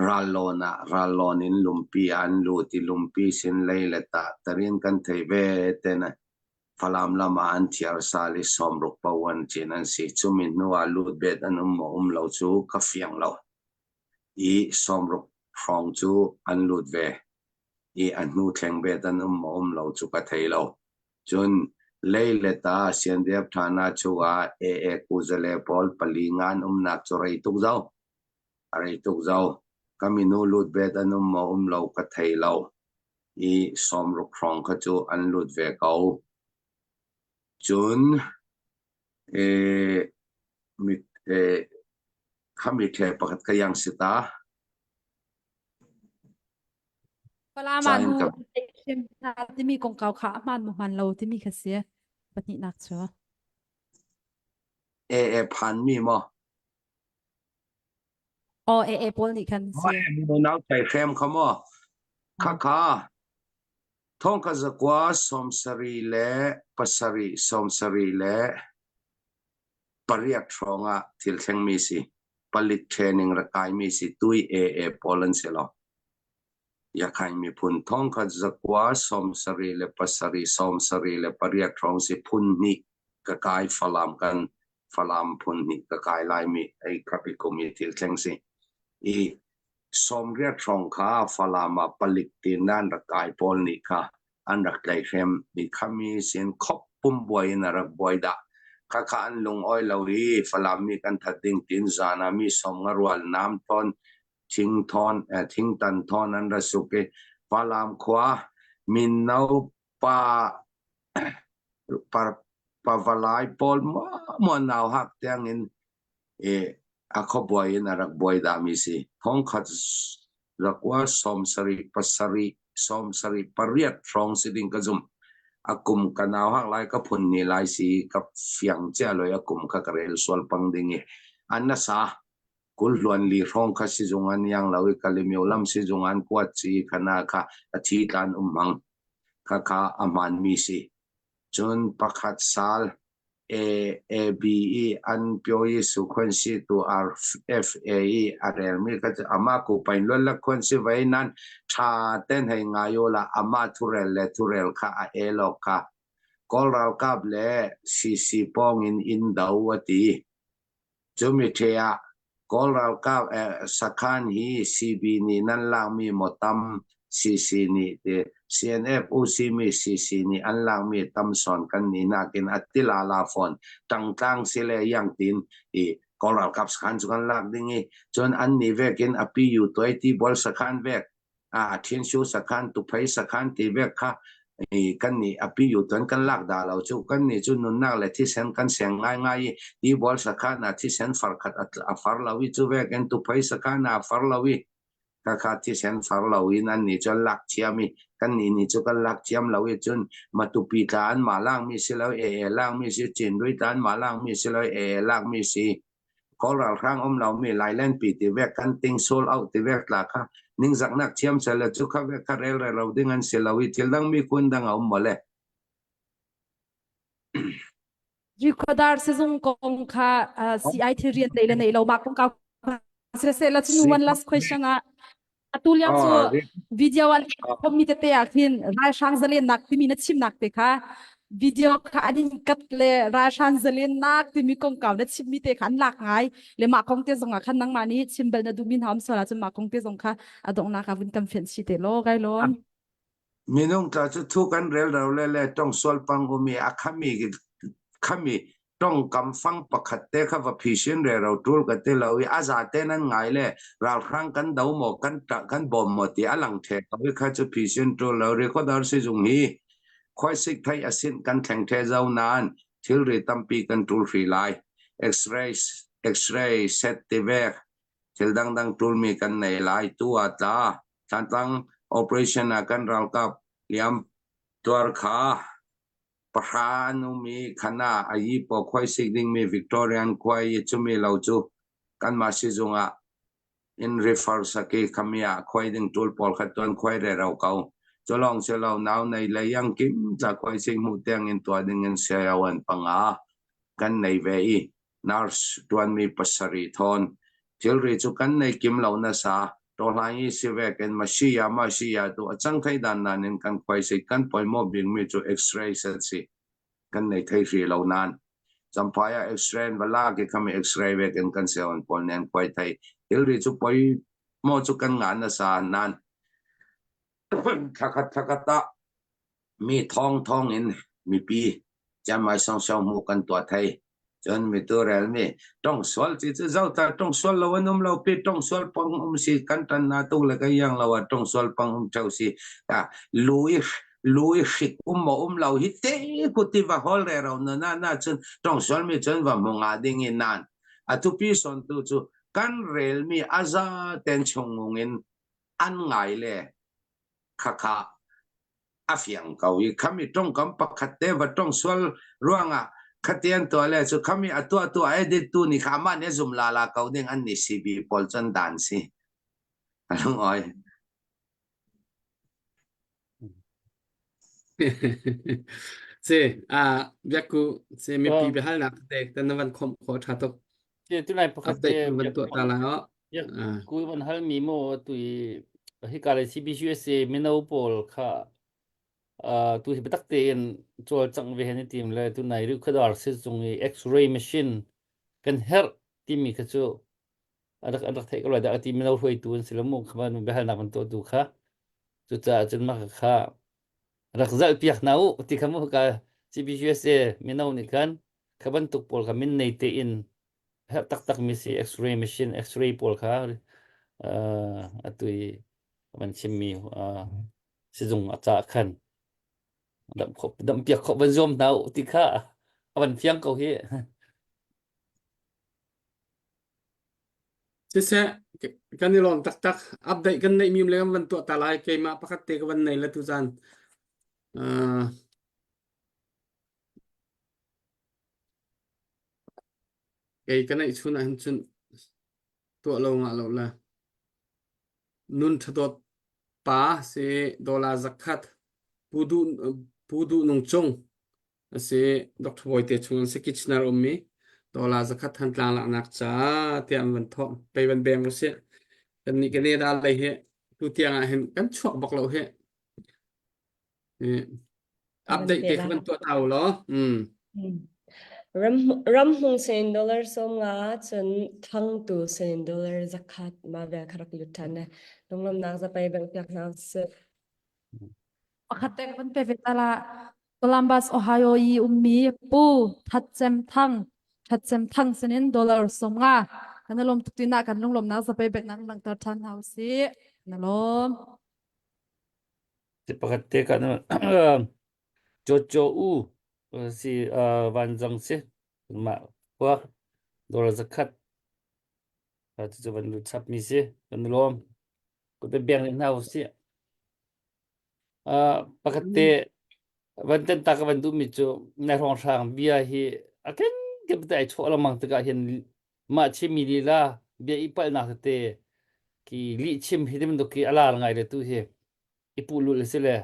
[SPEAKER 4] rallawn ah rallawn in Lumpi ah an lut i Lumpi sin lei le tah tarin kan thei ve ten Falam lam ah an thiar sal i sawmruk pawan cin an si. Cumi hnu ah lut bet an um maw um lo cu ka fiang lo. I sawmruk hrawng cu an lut ve. I a hnu thleng bet an um maw um lo cu ka thei lo. Cun leilet ah Siandiap Thana chungah AA kuzale pawl pali nga an umnak cu rei tuk zo. A rei tuk zo. Ka minu lut bet an um maw um lo ka thei lo. I sawmruk hrawng kha cu an lut ve ko. Cun eh, mit, eh, khami ṭhe pakhat ka yang si ta.
[SPEAKER 5] Falam ah nu hrem hna timi kongkau kha a hmaan maw hmaan lo timi kha si pahnihnak cu.
[SPEAKER 4] E e phan mi maw?
[SPEAKER 5] Aw e e pawl nih khan si.
[SPEAKER 4] Nau thai hrem kha maw? Kha kha thong kha zakwa sawmsarih le pasarih sawmsarih le pariat hrawng ah thil thlengmi si. Palik training rak kaimi si tui e e pawl an si lo. Yakhain miphun thongkhat zakua 77 78 hrawng si phun hnih ka kai Falam kan Falam phun hnih ka kai laimi ei khapi kum i thil thleng si. I 80 hrawng kha Falam ah palik tin an rak kai pawl nih kha an rak tlaihhrem i khami sin khop pum buai in a rak buai dah. Khakha an lung oi lo i Falam mi kan that ding tin zan ah mi som nga rual nam thawn thingthawn thingtan thawn an ra suk i Falam khua mino pa pavalai pawl muamuah nau hak tiang in a khuabuai in a rak buai dahmi si. Thongkhat zakua 77 78 hrawng si ding ka zumh. A kum ka nau hak lai ka phun ni lai si ka fiang cia loi a kum kha ka rel sual pang ding i an na sa kul hluan li hrawng kha sizung an yang lo i Kalemyo lam sizung an kuat ci khana kha a thi tlan um hmang kha kha a hmaan mi si. Cun pakhat sal A, A, B i an pyo i su khuan si tu R, F, A i a relmi kha cu amah ku pain luan la khuan si vei nan ṭha ten hei ngai u la amah thurel le thurel kha a el awk kha Kawl ralkap le CC pawng in inn do a ti. Cumi ṭhe ah Kawl ralkap sakhan hi CB nih nan lakmi maw tam CC nih ti CNF usimi CC nih an lakmi tam sawn kan nih nakin a ti lala fawn ṭangtlang si le yangtin i Kawl ralkap sakhan cu kan lak ding i cun an nih vekin a PU tuai ti bual sakhan vek a Thinshu sakhan tuphei sakhan ti vek kha i kan nih a pi yu tuan kan lak dah lo cu kan nih cu nunnak le thisen kan seng ngaingai i ti bual sakhan ah thisen far khat a far lo i cu vek in tuphei sakhan ah a far lo i khakha thisen far lo in an nih cu an lak thiam i kan nih nih cu kan lak thiam lo i cun Matupi tla an mah lak mi si lo e e lak mi si Chinrui tla an mah lak mi si lo e e lak mi si Kawl ralhrang um lomi Lailenpi ti vek kan ting sul auh ti vek tla kha ningzaknak thiam sel le cu kha vek kha rel rel lo ding an si lo i thil dang mi kun dang a um mawle.
[SPEAKER 5] Rikhodar sizung kong kha CI thil rian nei le nei lo ma kong kau se la chunu one last question ah Atu lio cu video an mi tete ah khin ralhrang zalennak timi na chimnak te kha video kha an in kat le ralhrang zalennak timi kongkau na chimmi te kha an lak ngai le mah kong te zong ah khan nangmah nih chim bal na duhmi hna um sual ahcun mah kong te zong kha a donghnak ah vun kan fianh chih te law kai lawm.
[SPEAKER 4] Minung tla cu thu kan rel ro le le tong sual pang umi a khami khami tongkam fang pakhat te kha va phisin re ro tul ka ti lo i a za te nan ngai le ralhrang kan do maw kan kan bawm maw ti a lang the ko i kha chu phisin tul lo ri khodar si zung hi khoisik thai asin kan thleng the zo nan thilri tampi kan tul hri lai x-ray x-ray set ti vek thil dangdang tul mi kan nei lai tu a tla Thantlang operation ah kan ralkap liam tuar kha pahra an um i khan ah a yi paw khuaisik dingmi Victorian khua i cumi lo cu kanmah sizung ah in refer saki khami ah khuai ding tul pawl kha tuan khuai rero ko. Cu lawng si lo nau nei le yang kim ca khuaisik hmuh tiang in tuah ding in siaoan panga kan nei ve i nurse ṭuanmi pasarih thawn. Thilri cu kan nei kim lo nasa. Tawhlai i sivek in Mashiah Mashiah tu a cang thei dan nan in kan khuaisik kan pawimawh bikmi cu X-ray set si. Kan nei thei hri lo nan. Champhai ah X-ray in va lak i khami X-ray vek in kan seon pawl nen khuai thei. Thilri cu poi maw cu kan ngah nasa nan. Thlakhat thlakhat ah Mi thawngthawng in mipi ciammai sawngsawng hmuh kan tuah thei. Cun mitu relmi tong sual ci cu zota tong sual lo an um lo pi tong sual pang um si kan tan na tuk le ka iang lo ah tong sual pang um theu si ta lu i lu i hrik um mo um lo hi te ku ti va hol re ro na na na cun tong sual mi cun va mu nga ding in nan atupi son tu cu kan relmi aza ten chung in an ngai le khakha a fiang ko i khami tongkam pakhat te va tong sual ruangah khatian tuah le cu khami a tuah tu a edit tu nih kha amah nih zum la la ko ding an ni CB pawl cun dan si alung oi
[SPEAKER 1] Si a biakku si mipi biahalnak te tan na van khomh khawh tha tuk
[SPEAKER 6] Ti tunai pakhat
[SPEAKER 1] update
[SPEAKER 6] te
[SPEAKER 1] van tuah ta lai ho
[SPEAKER 6] Biakku van hal mi maw tu i hika le CBCUSA mino pawl kha tu hi biatak tein cawlcangh ve hen i tim le tunai Rihkhawdar sizung i X-ray machine kan herh timi kha cu an rak an rak theih ko lai dah ti mino hruaitu an si lo mu kha ban biahalnak van tuahtu kha cucaah cun mah kha rak zalh piak hna u ti kha mu ka CBCUSA mino nih khan kha bantuk pawl kha min nei tein herh taktakmi si X-ray machine X-ray pawl kha uh, atu i van chimmi uh, sizung a cah khan dam khop dam piak khop van zuam hna u ti kha a van fiang ko hi
[SPEAKER 1] Siseh kan i lawm taktak update kan neih mi le kan van tuah ta lai keimah pakhat te ka van nei la tu zan uh, Kei ka neih chun ahhin cun tuah lo ngah lo le nun ṭhadawt pa si dollar zakhat Pu Duh Pu Duh Nung Cung a si Dr. Bawite chung an si Kitchener ummi dollar zakhat Thantlang laknak ca tiah an van thawh pei van beng usih kan nih Canada lei hi tu tiang ah hin kan chuak bak lo hi Update te kha van tuah ta u law. Mm.
[SPEAKER 3] Ram ramhmung sin dollar som nga cun thangtu sin dollar zakhat ma vel kha rak lut than ne. Lunglawmnak zapai bang piak hna sih.
[SPEAKER 5] Pakhat te kan pe ve ta la. Columbus, Ohio i ummi Pu That Cem Thang That Cem Thang sinin dollar som nga kan lawm tuk tina kan lunglawmnak zapai bek nak langter than hna usih. Na lawm.
[SPEAKER 6] Ti pakhat te kan Jojo U si vanzang si mah khua dawr zakhat cu van lut chap mi si kan lawm ku te beng hna u si pakhat te van ten ta ka van duh mi cu na hrawng hrang bia hi a ken kip te ai chawh lengmang tikah hin mah chim mi lila bia i palhnak tete ki lih chim hi ti bantuk ki a lar ngai le tu hi i puh lul si le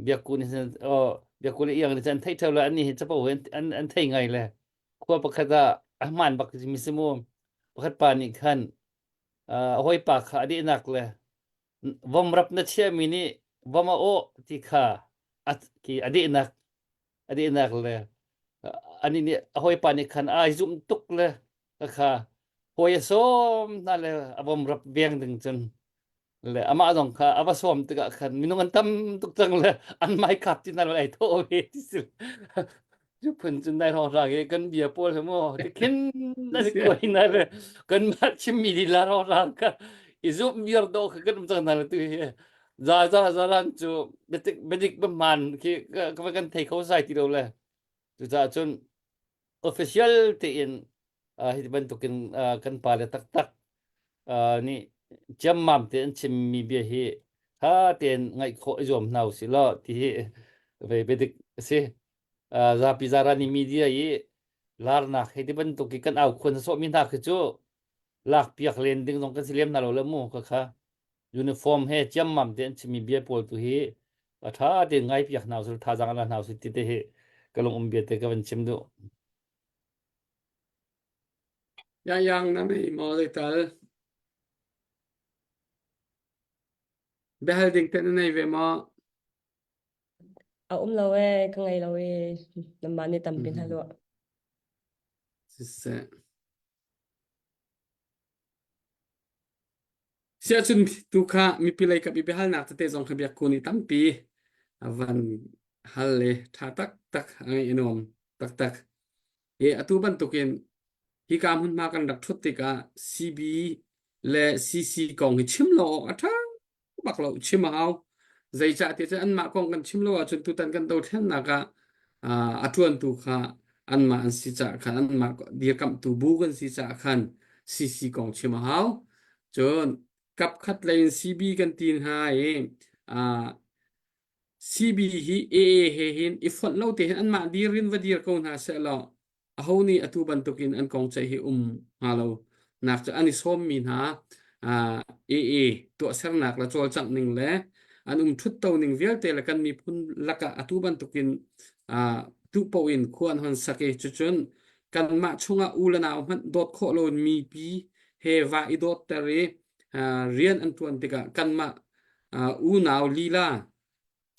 [SPEAKER 6] biakku nih oh biakku le iang nih an theih theo le an nih hi capo an an an thei ngai le khua pakhat ah a hmaan bak mi si mu pakhat pa nih khan a hawipa kha a dehnak le vom rap na chiahmi nih vom a awh ti kha a ki a dehnak a dehnak le ani nih a hawipa nih khan ai zumh tuk le kha hawi a sawm hna le a vom rap veng ding cun le amah zong kha a va sawm tikah khan minung an tam tuk cang le an mai kap ti na ai tho ve ti si cu phun cun dai rong rang i kan bia pawl he mu ti khin na si koi na le kan mah chimmi lila rong rang ka i zumh viar do kha kan um cang na le tu hi za za za ran cu biatik biadik man khi ka kan thei kho sai ti lo le cucaah cun official tein hi bantukin kan pale taktak nih ciammam te an chimmi bia hi tha tein ngaih khawh i zuam hna usih law ti hi ve biadik a si. Zapi zarani media i larnak hi ti bantuk i kan au khuan sawhmi hna khi cu lak piak len ding zong kan si lem hna lo le mu ka kha uniform he ciammam te an chimmi bia pawl tu hi a tha tein ngai piak hna usih thazaang la hna usih ti te hi ka lung um bia te ka van chim duh.
[SPEAKER 1] Yang yang na nei maw zeital? Biahal ding te na nei ve maw?
[SPEAKER 3] A um lo ee, ka ngei lo ee. Namah nih tampi hna luah.
[SPEAKER 1] Siseh. Siahcun tu kha mipi lei kap i biahalnak tete zong kha biakku nih tampi a van hal le ṭha taktak a ngaih a nuam taktak. I atu bantukin hika hmunhma kan rak ṭhut tikah CB le CC kong hi chim lo awk a ṭha bak lo chim a hau. Zeicah ti cun anmah kong kan chim lo ahcun tutan kan dothlennak ah a ṭuantu kha anmah an si caah khan anmah dirkamhtu bu kan si caah khan CC kong chim a hau. Cun kapkhat lei in CB kan ti hna i CB hi AA he hin i fonh lo te hin anmah dir in va dir ko hna seh law aho nih atu bantukin an kong ceih hi um hnga lo nak cu an i sawmmi hna AA tuahsernak le cawlcangh ning le an um ṭhutto ning vialte le kan miphun lakah atu bantukin duh paoh in khua an hon sak i cucun kanmah chungah u le nau hmanh dawt khawh lo in mipi he va i dawtter i rian an ṭuan tikah kanmah unau lila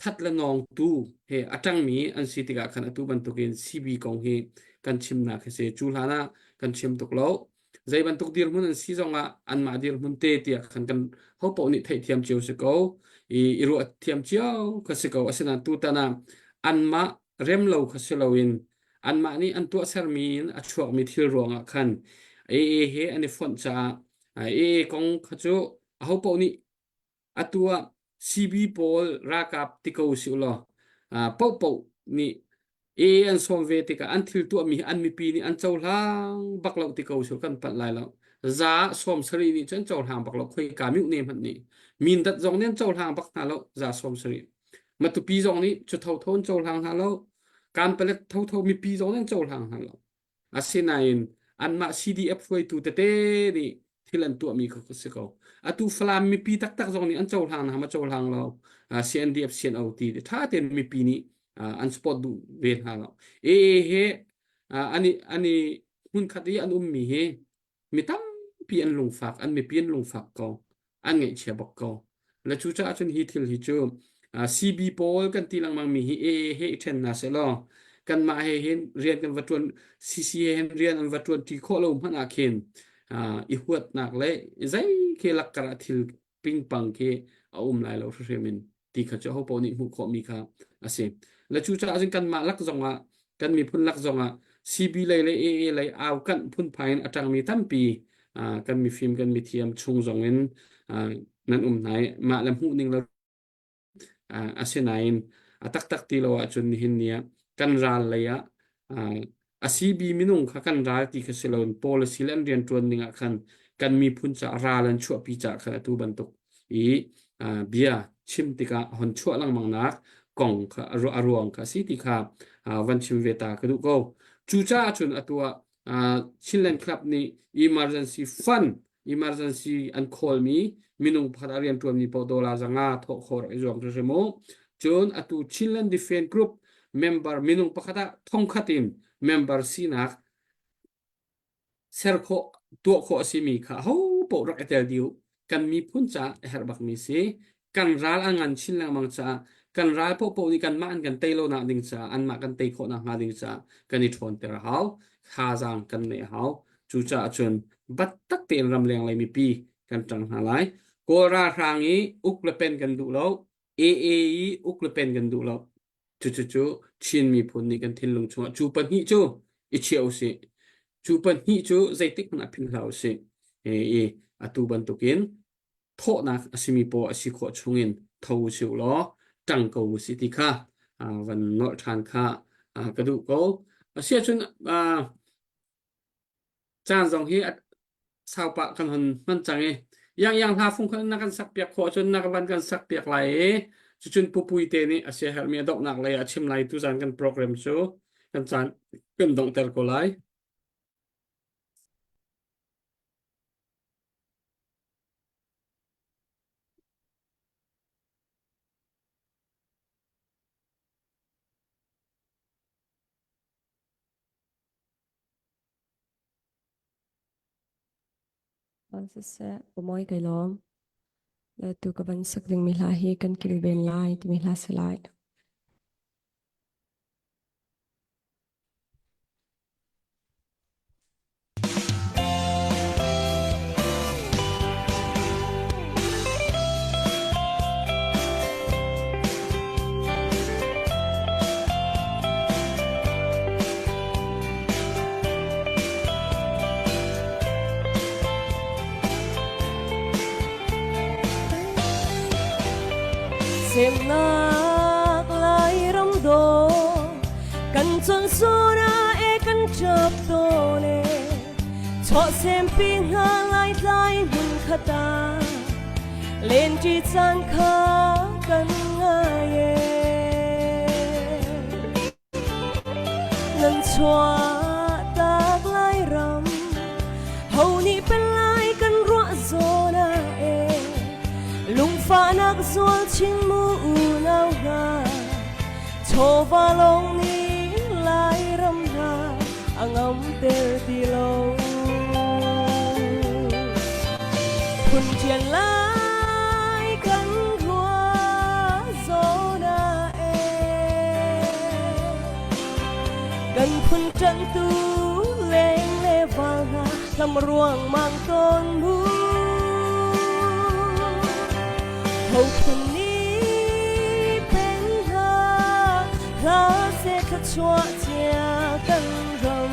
[SPEAKER 1] that le nawngtu he a ṭangmi an si tikah khan atu bantukin CB kong hi kan chimnak hi si. Cu hlan ah kan chim tuk lo. Zei bantuk dirhmun an si zongah anmah dirhmun te tiah khan kan hopaoh nih theihthiam cio si ko. I, i ruah thiam cio kha si ko. Asinain tutan ah anmah rem lo kha si loin anmah nih an tuahsermi in a chuakmi thil ruangah khan AA he an i fonh caah AA kong kha cu ahopaoh nih Atu ah CB pawl ralkap ti ko usih ulaw paohpaoh nih AA an sawm ve tikah an thil tuahmi hi an mipi nih an cohlang bak lo ti ko usih kan palh lai lo. Za 70 nih cun cohlang bak lo khoika myu ne hmanh nih Mindat zong nih an cohlang bak hna lo za 70. Matupi zong nih cu thotho an cohlang hna lo. Kanpalet thotho mipi zong nih an cohlang hna lo. Asinain anmah CDF hruaitu tete nih thil an tuahmi kha si ko. Atu Falam mipi taktak zong nih an cohlang na ma cohlang lo. CNDF CNO ti tha tein mipi nih an support duh ve hna lo. AA he ani ani hmunkhat i an ummi hi mi tampi an lungfak an mipi an lungfak ko an ngaihchia bak ko le cucaah cun hi thil hi cu CB pawl kan ti lengmang mi hi AA he i ṭhen hna sehlaw kanmah he hin rian kan va ṭuan CC he hin rian an va ṭuan ṭi khawh lo hmanh ah khin i huatnak le zei khi lakkar ah thil pingpang khi a um lai lo hrimhrim in ti kha cu hopaoh nih hmuh khawhmi kha a si. Le cucaah cun kanmah lak zongah kan miphun lak zongah CB lei le AA lei au kanh phunphai in a ṭangmi tampi kan mifim kan mithiam chung zongin nan um hna i mah le hmuh ning le asinain a taktak ti lo ahcun nihin ni ah kan ral lei ah a CB minung kha kan ral ti kha si loin policy le an rianṭuan ning ah khan kan miphun caah ral an chuahpi caah khan atu bantuk i bia chim tikah hon chuah lengmang nak kong kha a ruang kha a si ti kha van chim ve ta ka duh ko. Cucaah cun atu ah Chinland Club nih emergency fund emergency an khawlmi minung pakhat a rianṭuanmi paoh dollar 500 thawh khawh rak i zuam hrimhrim u. Cun atu Chinland Defense Group member minung pakhat ah thongkhat in member sinak ser khawh tuah khawh a simi kha ho paoh rak i tel dih u. Kan miphun caah a herh bakmi si. Kan ral a ngan chin lengmang caah kan ral paohpaoh nih kanmah an kan tei lonak ding caah anmah kan tei khawh nakhnga ding caah kan i ṭhawnter a hau. Thazaang kan neih a hau. Cucaah cun battak tein ramleng lei mipi kan ṭang hna lai. Kawl ralhrang i uk le pen kan duh lo. AA i uk le pen kan duh lo. Cucucu Chin miphun nih kan thinlung chungah cu pahnih cu i chia usih. Cu pahnih cu zeitik hmanh ah philh hlah usih. I atu bantukin thawhnak a simi paoh a si khawh chungin tho usih law ṭang ko usih ti kha van nolh ṭhan kha ka duh ko. Asiahcun caan zong hi saupah kan hon hman cang i yang yang hla fung kha na kan sak piak khawh cun na van kan sak piak lai i cucun pupui te nih a siaherhmi a donghnak lei ah chim lai tuzan kan program cu kan caan kan donghter ko lai.
[SPEAKER 3] Siseh, Umawi kai lawm. Le tu ka van sak dingmi hla hi kan kilven lai timi hla si lai. Semnak Lairam do kan chon sona e kan chap to le chaw sem pi hna lai tlai hmun khata len ṭi caan kha kan ngai e Nan chuah tak lai ram ho nih pen lai kan ruah zawn ah e lungfahnak zual chin mu unau hna chawva lawng nih lai ram hna a ngam ter ti lo phun ṭian lai kan ruah zawn ah e Kan phun ṭanhtu leng le val hna hlam ruangmang tawn mu. Ho phun nih peng hna hla seh thluachuah cia kan ram.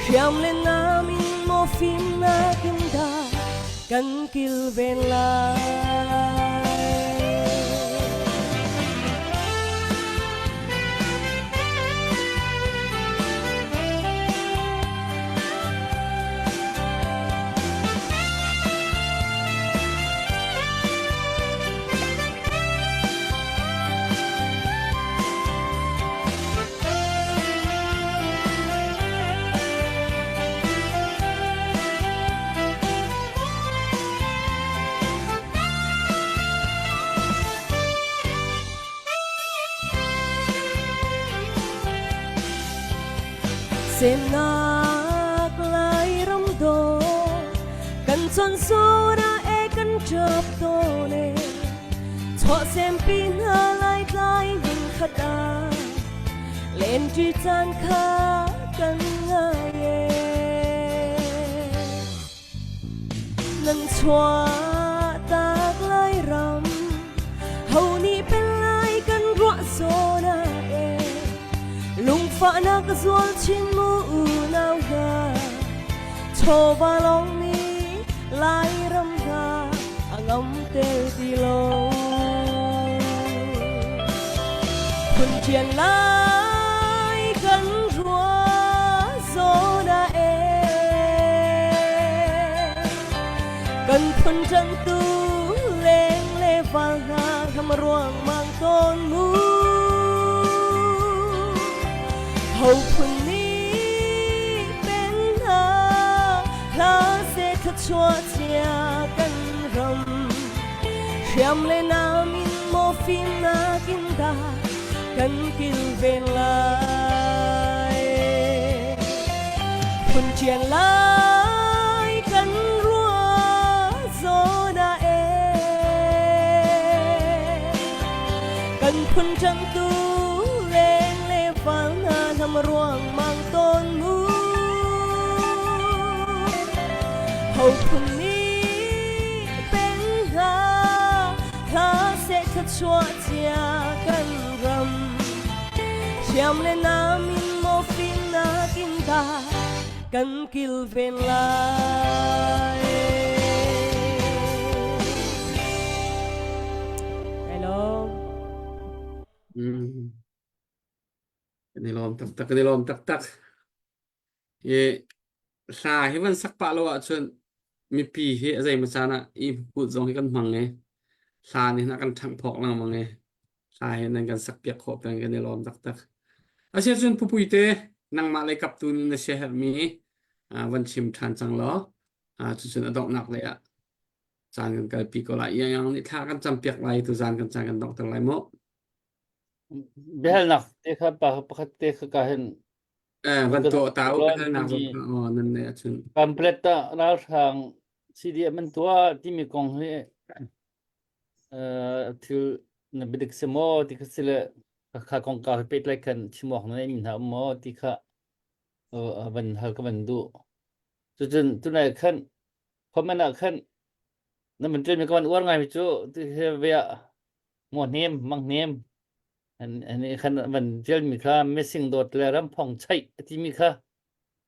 [SPEAKER 3] Hriam le nam in maw fimnak in dah kan kilven lai.
[SPEAKER 8] Semnak Lairam dawh kan chon sora e kan ṭap tawn e Chuahsempi hna lai tlai hmun khat ah lenṭi caan kha kan ngai e. Nan chuahtak lai ram ho nih pen lai kan ruah zawn ah e lungfahnak a zual chin mu unau hna chawva lawng nih Lairam hna a ngam te ti lo. Phun ṭian lai kan ruah zawn ah e kan phun ṭanhtu leng le val hna ham ruangmang tawn mu. Ho phun nih pen hna hla seh thluachuah cia kan ram hriam le nam in maw fimnak in dah kan kilven lai phun ṭian lai kan ruah zawn ah e kan phun ṭangtu leng le val hna hnam ruangmang tawn mu ho phun nih peng hna hla seh thluachuah cia kan ram hriam le nam in maw fimnak in dah kan kilven lai Hello.
[SPEAKER 1] Mm. Kan i lawm taktak, kan i lawm taktak. I hla hi van sak pah lo ahcun mipi hi a zeimaw caan ah i hmut zong hi kan hmang i hla nih hin a kan ṭhanghphawk lengmang i hla hi nan kan sakpiak khawh peng kan i lawm taktak. Asiahcun Pupui te nangmah lei kap tu na siaherhmi van chim ṭhan cang law cucun a donghnak lei ah caan kan kalpi ko lai. Iang nih thla kan campiak lai tuzaan kan caan kan donghter lai mu.
[SPEAKER 6] Biahalnak te kha pa pakhat te kha ka hin
[SPEAKER 1] Eh, van tuah ta u biahalnak zong kha aw nan neih ahcun.
[SPEAKER 6] Pamphlet ah ralhrang CDM an tuah timi kong hi thil na biadik si maw ti kha si le kha kongkau he pehtlai khan chim awk na neihmi hna um maw ti kha van hal ka van duh. Cucun tunai khan comment ah khan na van ṭialmi ka van uar ngaimi cu ti he ve ah maw hnem mang hnem an khan van ṭialmi kha mising dawt le ramphong chaih a timi kha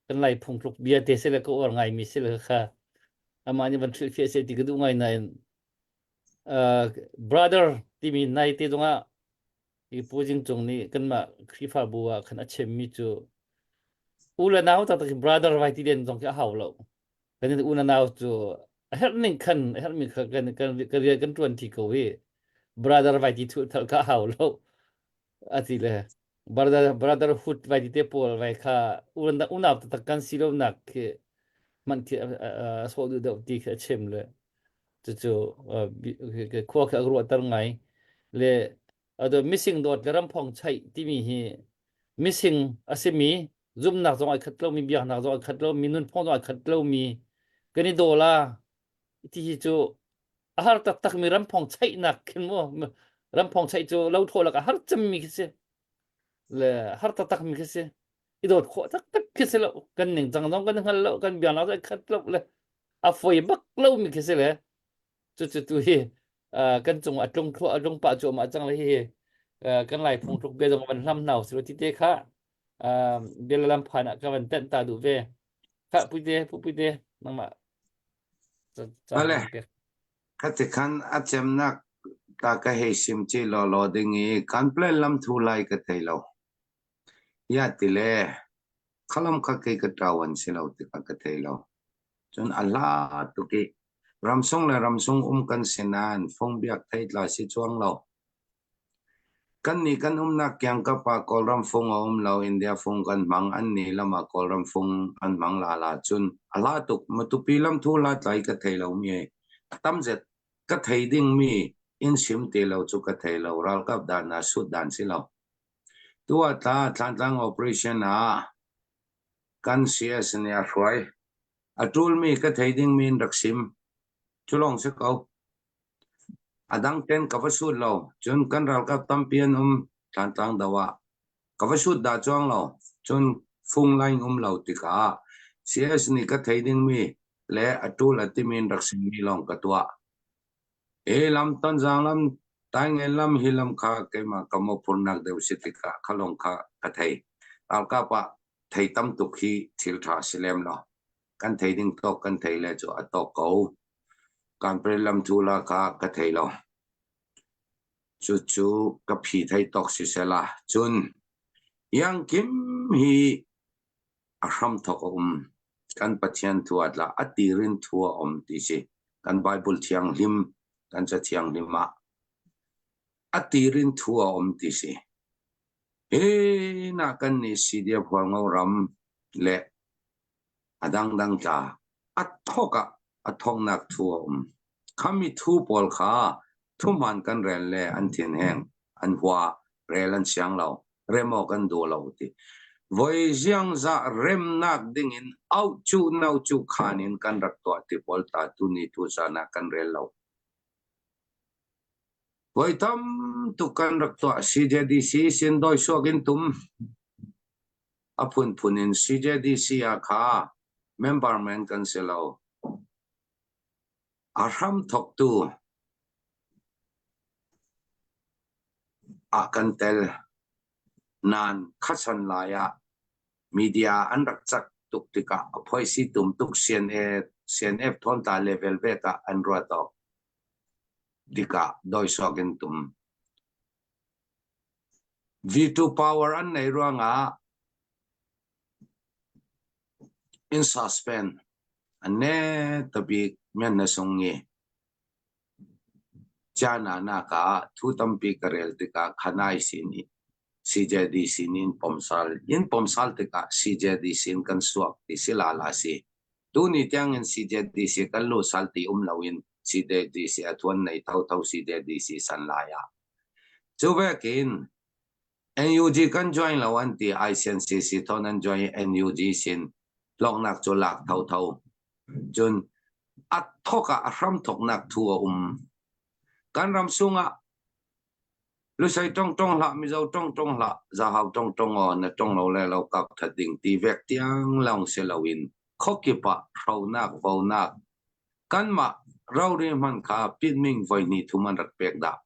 [SPEAKER 6] kan lai phungtluk bia te si le ka uar ngaimi si le kha amah nih van hrilhfiah seh ti ka duh ngai nain brother timi nai te zongah i Pu Jing Cung nih kanmah Khrihfabu ah khan a chimmi cu u le nau taktak brother vai ti len zong khi a hau lo kan u le nau cu a herh ning khan a herhmi kha kan kan kan rian kan ṭuan ṭi ko i brother vai ti thul thal kha a hau lo a ti le brother brotherhood vai ti te pawl vai kha unau taktak kan si lo nak khi hmanh khi a sawh duh deuh ti khi a chim le cucu khua khi a ruahter ngai le ado mising dawt le ramphong chaih timi hi mising a simi zumnak zong ai khat lomi biaknak zong ai khat lomi nunphung zong ai khat lomi kan i daw la ti hi cu a har taktak mi ramphong chaihnak khin mu ramphong chaih cu lo thaw lak a har cemmi khi si le har taktak mi khi si i dawt khawh taktak khi si lo kan ning cang zong kan hngal lo kan biaknak zong ai khat lo le a foi bak lo mi khi si le cucu tu hi kan cung a tlung thluah a tlung pah cuahmah cang le hihi kan lai phung tluk bia zong van hlam hna usih ti te kha bia le lam phan ah ka van tenh ta duh ve kha puite pu puite nangmah
[SPEAKER 4] Ale khati khan a cemnak ta ka hei sim chi law law ding i kan plan lam thu lai ka thei lo ya ti le khalam kha kei ka ṭawan si lo tikah ka thei lo Cun a hla tuk i ramsung le ramsung um kan si nain fungbiak theitla si cuang lo. Kannih kan umnak kiangkap ah Kawlram fung a um lo, India fung kan hmang, annih lam ah Kawlram fung an hmang lala cun a hla tuk. Matupi lamthu hla tlai ka thei lomi a tam zet. Ka thei dingmi in sim ti lo cu ka thei lo. Ralkap dan ah sut dan si lo. Tu ah tla Thlantlang operation ah. Kan CS nih a hruai. A ṭulmi ka thei dingmi in rak sim. Cu lawng si ko. A dang ten ka va sut lo. Cun kan ralkap tampi an um Tlantlang do ah. Ka va sut dah cuang lo. Cun fung line um lo tikah CS nih ka thei dingmi le a ṭul a timi in rak simmi lawng ka tuah. Hi lam Tonzang lam Taingen lam hi lam kha keimah ka mawhphurhnak deuh si tikah kha lawng kha ka thei. Ralkap ah thei tam tuk hi thil ṭha si lem lo. Kan thei ding tawk kan thei le cu a tawk ko. Kanpret lam thu la kha ka thei lo. Cucu ka phi thei tawk si sela. Cun Iangkim hi a hramthawk a um. Kan Pathian thu ah tla a tirin thu a um ti si. Kan Bible thianghlim, kan ca thianghlim ah a tirin thu a um ti si. Hi na kan nih CDF Hualngo ram le a dangdang tla a thawk ah a thawknak thu a um. Khami thu pawl kha thuhman kan rel le an thinheng an hua rel an siang lo rem awk an duh lo ti. Voi ziangzah remnak dingin auh cu no cu khan in kan rak tuah ti pawl ta tuni tu zan ah kan rel lo. Voi tam tuk kan rak tuah CJDC sin doi suak in tum a phunphun in CJDC ah kha member men kan si lo. A hram thawktu ah kan tel. Nain khasan lai ah media an rak cak tuk tikah a phoisi tum tuk CNF thawnta level vek ah an ruat awk tikah doisawk in tum. Veto power an nei ruangah in suspend an ne tabik men na sung ngi. Chana nak ah thu tampi ka rel tikah khanai sin i CJDC in pomsal in pomsal tikah CJDC in kan suak ti si la la si. Tuni tiang in CJDC kan lu sal ti um lo in CJDC a thuan nei tho tho CJDC san lai ah. Cu vekin NUG kan join lo an ti ICNCC thon an join NUG sin hlawknak cu lak tho tho. Cun a thok ah a hram thoknak thu a um. Kan ram sungah Lusei tong tong hlah, Mizo tong tong hlah, Zahau tong tong aw na tong lo le lo kap that ding ti vek tiang lawng si loin khuakip ah hronak vonak kanmah rori hman kha pitming voi hnih thum an rak pek dah.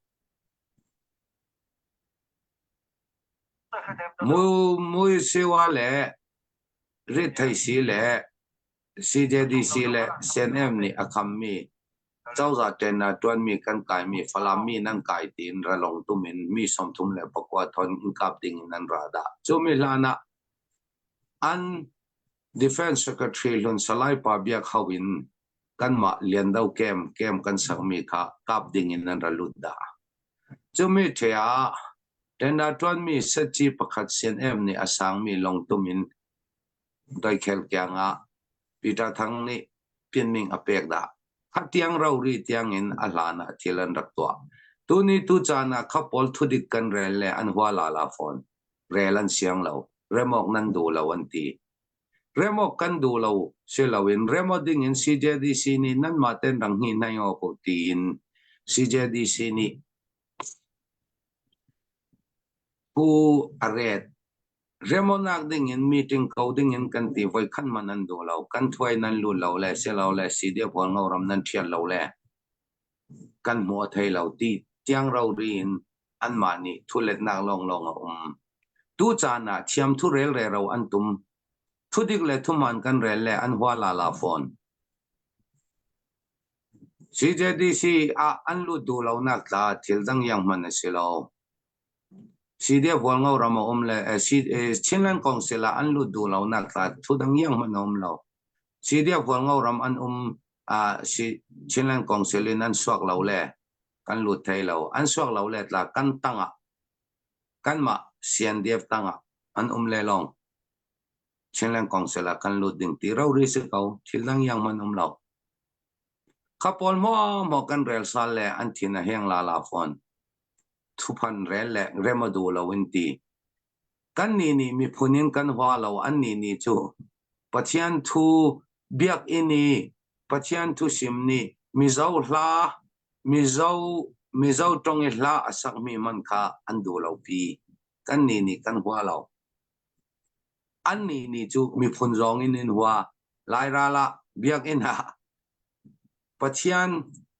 [SPEAKER 4] Mui siwa le rithaisi le CJDC le CNM nih a khammi cozah ṭen ah ṭuanmi kan kaimi Falam mi nan kai tiin ralong tum in mi 39 thon in kap ding in an ra dah. Cu mi hlan ah an Defense Secretary hlun Salai Pa Biak Hau in kanmah Liando camp camp kan sakmi kha kap ding in an ra lut dah. Cumi ṭhe ah tender ṭuanmi setci pakhat CNM nih a sangmi lungtum in doikhel kiang ah Peter Thang nih pinming a pek dah. Kha tiang rori tiang in a hlan ah thil an rak tuah. Tuni tu caan ah kha pawl thudik kan rel le an hua lala fawn. Rel an siang lo. Remawk nan duh lo an ti. Remawk kan duh lo si loin remaw ding in CJDC nih nanmah ten rang hni hnai awk u tiin CJDC nih Pu a ret. Remonak ding in meeting ko ding in kan ti voi khan man an duh lo. Kan thuai nan lut lo le si lo le CDF Hualngo ram nan thial lo le kan hmu a thei lo ti tiang rori in anmah nih thuletnak lawnglawng a um. Tu caan ah thiam thu rel rero an tum. Thudik le thuman kan rel le an hua la la fawn. CJDC ah an lut duh lonak tla thil dang yang hman a si lo. CDF Hualngo ram a um le Chinland Council ah an lut duh lonak tla thu dang yang hman a um lo. CDF Hualngo ram an um ah Chinland Council in an suak lo le kan lut thei lo. An suak lo le tla kan tangah kanmah CNDF tangah an um le long Chinland Council ah kan lut ding ti rori si ko thil dang yang man um lo. Kha pawl maw maw kan rel sal le an thin a heng la la fawn. Thuphan rel le rem a duh lo in ti. Kan nih nih miphun in kan hua lo an nih nih cu. Pathian thu biakinn i Pathian thu sim nih Mizo hla Mizo Mizo tong i hla a sakmi man kha an duh lo pi. Kannih nih kan hua lo. Annih nih cu miphun zong in in hua. Lairal ah biakinn ah Pathian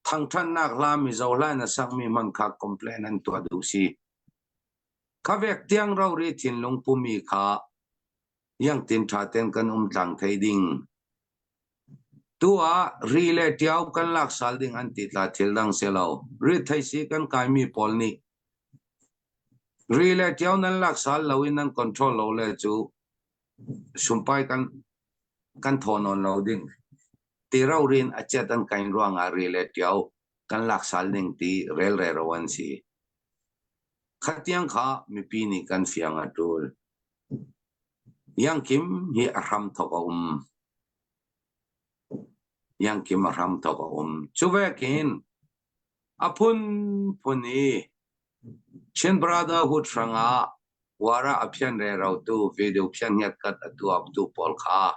[SPEAKER 4] thangṭhatnak hla Mizo hla in a sakmi hmanh kha complain an tuah duh si. Kha vek tiang rori thinlung pumi kha iangtin ṭha ten kan um tlang thei ding. Tu ah ri le ṭiao kan lak sal ding an ti tla thil dang si lo. Ri theisi kan kaimi pawl nih ri le ṭiao nan lak sal lo in nan control lo le cu sumpai kan kan thaw nawn lo ding. Ti rorin a chiat an kain ruangah ri le ṭiao kan lak sal ding ti relrero an si. Khatiang kha mipi nih kan fiang a ṭul. Iangkim hi a hram thawk a um. Iangkim a hram thawk a um. Cu vekin a phunphun i Chin Brotherhood hrangah Wara a phian rerotu video phian ngiatkat a tuaktu pawl kha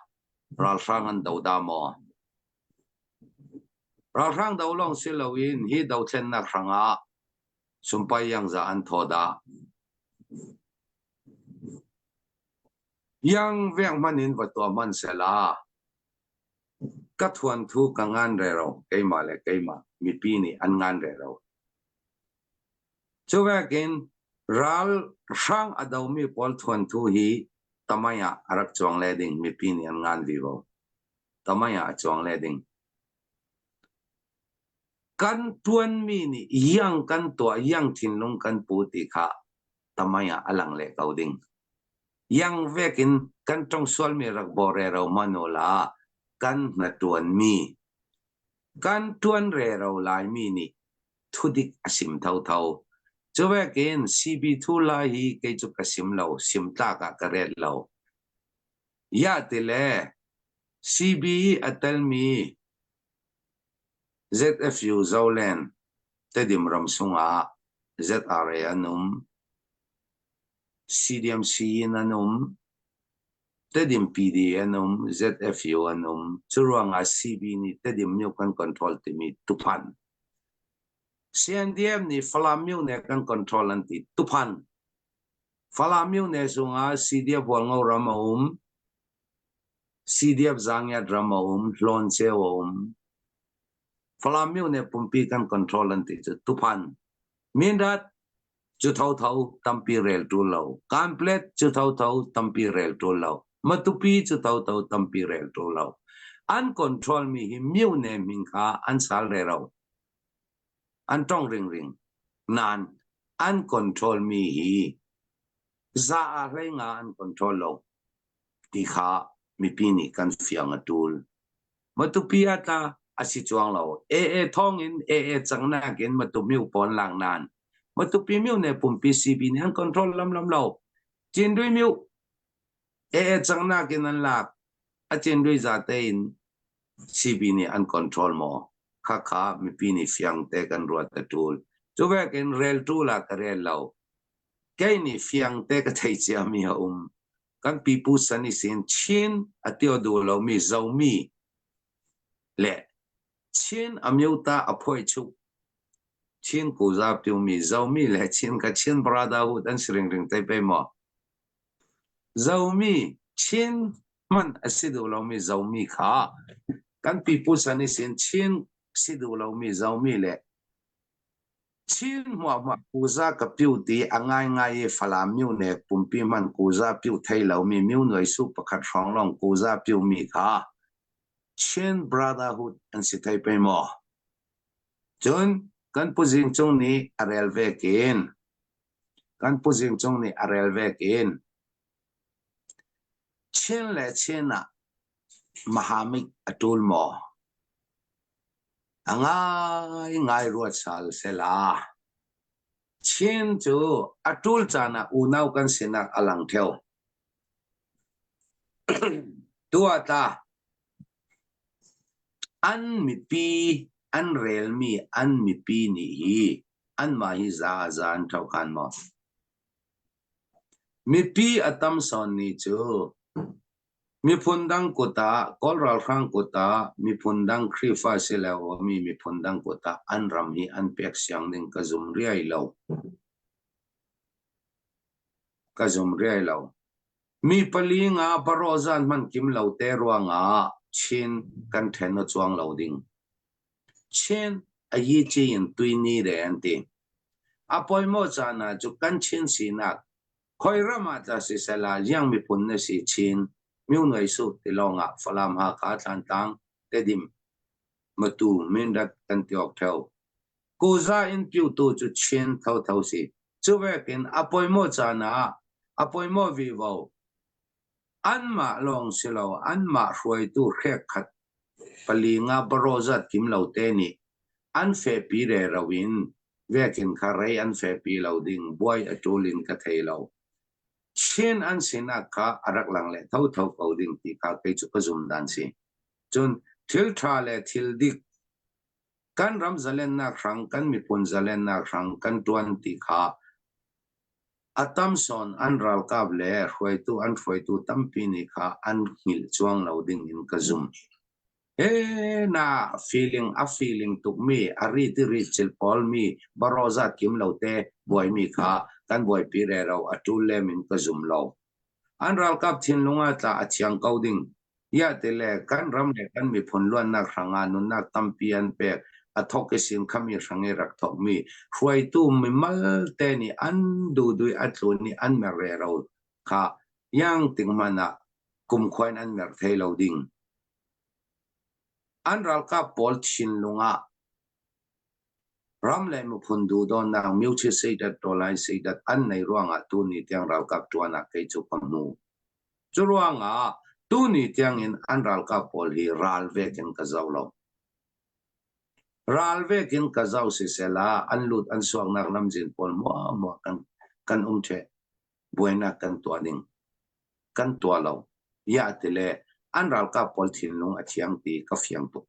[SPEAKER 4] ralhrang an do dah maw? Ralhrang do lawng si loin hi dothlennak hrangah sumpai iangza an thaw dah. Iang vek hmanh in va tuah hmanh sehla ka thuanthu ka ngan rero keimah le keimah mipi nih an ngan rero. Cu vekin ralhrang a domi pawl thuanthu hi tamai ah a rak cuang le ding mipi nih an ngan vivo. Tamai ah a cuang le ding. Kan ṭuanmi nih iang kan tuah, iang thinlung kan pu ti kha tamai ah a lang leh ko ding. Iang vekin kan tong sualmi rak bawh rero hmanh u la kan hnaṭuanmi, kan ṭuan rero laimi nih thudik a sim thotho. Cu vekin CB thu lai hi kei cu ka sim lo, sim tlak ah ka ret lo. Ya ti le CB i a telmi ZFU Zoland Tedim ram sungah ZRA an um, CDMC in an um, Tedim PD an um, ZFU an um. Cu ruangah CB nih Tedim myo kan control timi tuphan. CNDF nih Falam myo ne kan control an ti tuphan. Falam myo ne sungah CDF Hualngo ram a um, CDF Zangiat ram a um, Hlawnceu a um. Falam myo ne pumpi kan control an ti cu tuphan. Mindat cu thotho tampi rel ṭul lo. Kanplet cu thotho tampi rel ṭul lo. Matupi cu thotho tampi rel ṭul lo. An control mi hi myo ne min kha an sal rero. An tong ringring. Nan an control mi hi za a hlei nga an control lo. Ti kha mipi nih kan fiang a ṭul. Matupi ah tla a si cuang lo. AA thawng in AA cangnak in Matumiu pawn lang nan. Matupi miu ne pumpi CB nih an control lam lam lo. Cindui miu AA cangnak in an lak. A cindui zate in CB nih an control maw? Khakha mipi nih fiang te kan ruat a ṭul. Cu vekin rel ṭul ah ka rel lo. Kei nih fiang te ka thei ciami a um. Kan pipu san i sin Chin a tio duh lomi Zomi le Chin amyota a phuai chuk Chin kuza piumi Zomi le Chin ka Chin Brotherhood an si ringring te pe maw? Zomi Chin hmanh a si duh lomi Zomi kha kan pipu san i sin Chin si duh lomi Zomi le Chin hmuahhmuah kuza ka piu ti a ngaingai i Falam myone pumpi hmanh kuza piu thei lomi myu nuai su pakhat hrawng lawng kuza piumi kha Chin Brotherhood an si thei pei maw? Cun kan Pu Zing Cung nih a rel vekin kan Pu Zing Cung nih a rel vekin Chin le Chin ah Mahamik a ṭul maw? A ngaingai ruat sal sela. Chin cu a ṭul caan ah unau kan sinak a lang ṭheo. Tu ah tla an mipi an relmi an mipi nih hi anmah hi za za an ṭhohkhan maw? Mipi a tam sawn ni cu. Miphun dang kut ah, Kawl ralhrang kut ah, miphun dang Khrihfa si lo mi miphun dang kut ah an ram hi an pek siang ding ka zum riai lo. Ka zum riai lo. Mi pali nga barawzan hman kim lo te ruangah Chin kan then o chuang lo ding. Chin a yi chi in tui ni re an ti. A poimo caan ah cu kan Chin sinak Khoi ram ah tla sisela Ziang miphun na si chin Myo Nuai Su ti lawng ah Falam Hakha Thlantlang Tedim Matu Mindat kan ti awk theo. Kuza in piutu cu Chin thotho si. Cu vekin a poimaw caan ah a poimaw vivo anmah lawng si lo anmah hruaitu hrek khat pali nga baro zat kim lo te nih an fehpi rero in vekin kha rei an fehpi lo ding buai a ṭul in ka thei lo. Chin an sinak kha a rak lang le thotho ko ding ti kha kei cu ka zum dan si. Cun thil ṭha le thil dik kan ram zalennak hrang kan miphun zalennak hrang kan ṭuan ti kha a tam sawn an ralkap le hruaitu an hruaitu tampi nih kha an hngilh cuang lo ding in ka zum. He na feeling a feeling tukmi a ri ti ri cil pawl mi baroza kim lo te buaimi kha kan buaipi rero a ṭul lem in ka zum lo. An ralkap thinlung ah tla a thiang ko ding. Iah tile kan ram le kan miphun luannak hrangah nunnak tampi an pek. A thok i sin khami hrang i rak thokmi hruaitu mimal te nih an dudui a tlun i an mer rero kha iang ting hmanh ah kumkhua in an mer thei lo ding. An ralkap pawl thinlung ah ram le miphun duhdawnnak myuchi seidat tawlai seidat an nei ruangah tuni tiang ralkap ṭuan ah kei cu ka hmu. Cu ruangah tuni tiangin an ralkap pawl hi ral vek in ka zoh lo. Ral vek in ka zoh sisela an lut an suaknak lamzin pawl muahmuah kan kan um ṭheh. Buainak kan tuah ding. Kan tuah lo. Iah tile an ralkap pawl thinlung a thiang ti ka fiang tuk.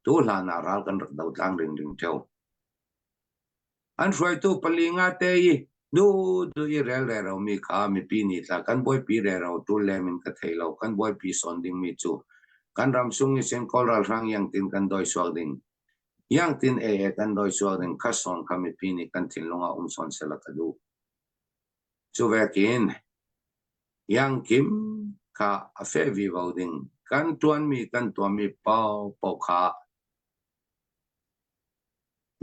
[SPEAKER 4] Tu hlan ah ral kan rak do tlang ringring ṭheo. An hruaitu pali nga te i du du i rel rero mi kha mipi nih tla kan buaipi rero ṭul lem in ka thei lo kan buaipi sawn ding mi cu kan ram sung i sin Kawl ralhrang yangtin kan doi suak ding yangtin e e kan doi suak ding kha sawn kha mipi nih kan thinlung ah um sawn sela ka duh. Cu vekin yangkim kha a fe vivo ding kan ṭuanmi kan tuahmi paohpaoh kha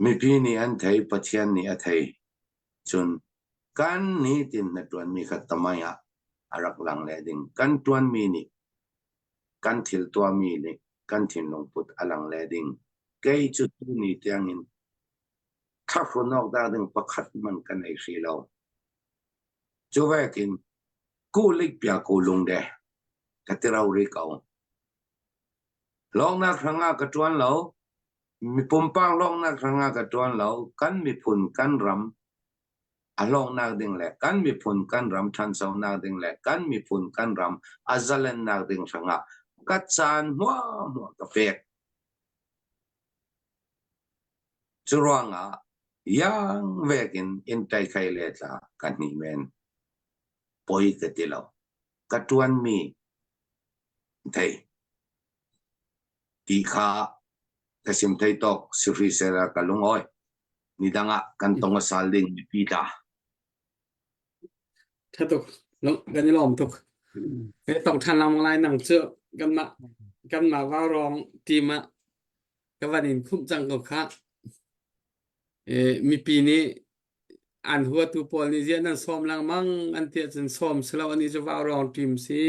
[SPEAKER 4] Mipi nih an thei, Pathian nih a thei. Cun kan nitin na ṭuanmi kha tamai ah a rak lang le ding. Kan ṭuanmi nih kan thil tuahmi nih kan thinlung put a lang le ding. Kei cu tuni tiangin thlahrun awk dah ding pakhat hmanh ka nei hrih lo. Cu vekin kulik pia ku lung de ka ti ro rih ko. Lawngnak hrangah ka ṭuan lo. Mi pumpak hlawknak hrangah ka ṭuan lo. Kan miphun kan ram a hlawknak ding le kan miphun kan ram ṭhanchonak ding le kan miphun kan ram a zalennak ding hrangah ka caan hmuahhmuah ka pek. Cu ruangah iang vekin in ṭaikhai le tla ka hni men. Poi ka ti lo. Ka ṭuanmi thei. Ti kha ka sim thei tawk sihri sela ka lungawi. Nidang ah kan tong a sal ding mipi tla.
[SPEAKER 1] Tha tuk. Kan i lawm tuk. He tong than lang lai nang cu kanmah kanmah vaurong team ah ka van in khumh cang ko kha. E, mipi nih an huatu pawl nih ziah nan sawm lengmang an ti ahcun sawm si lo anih cu vaurong team si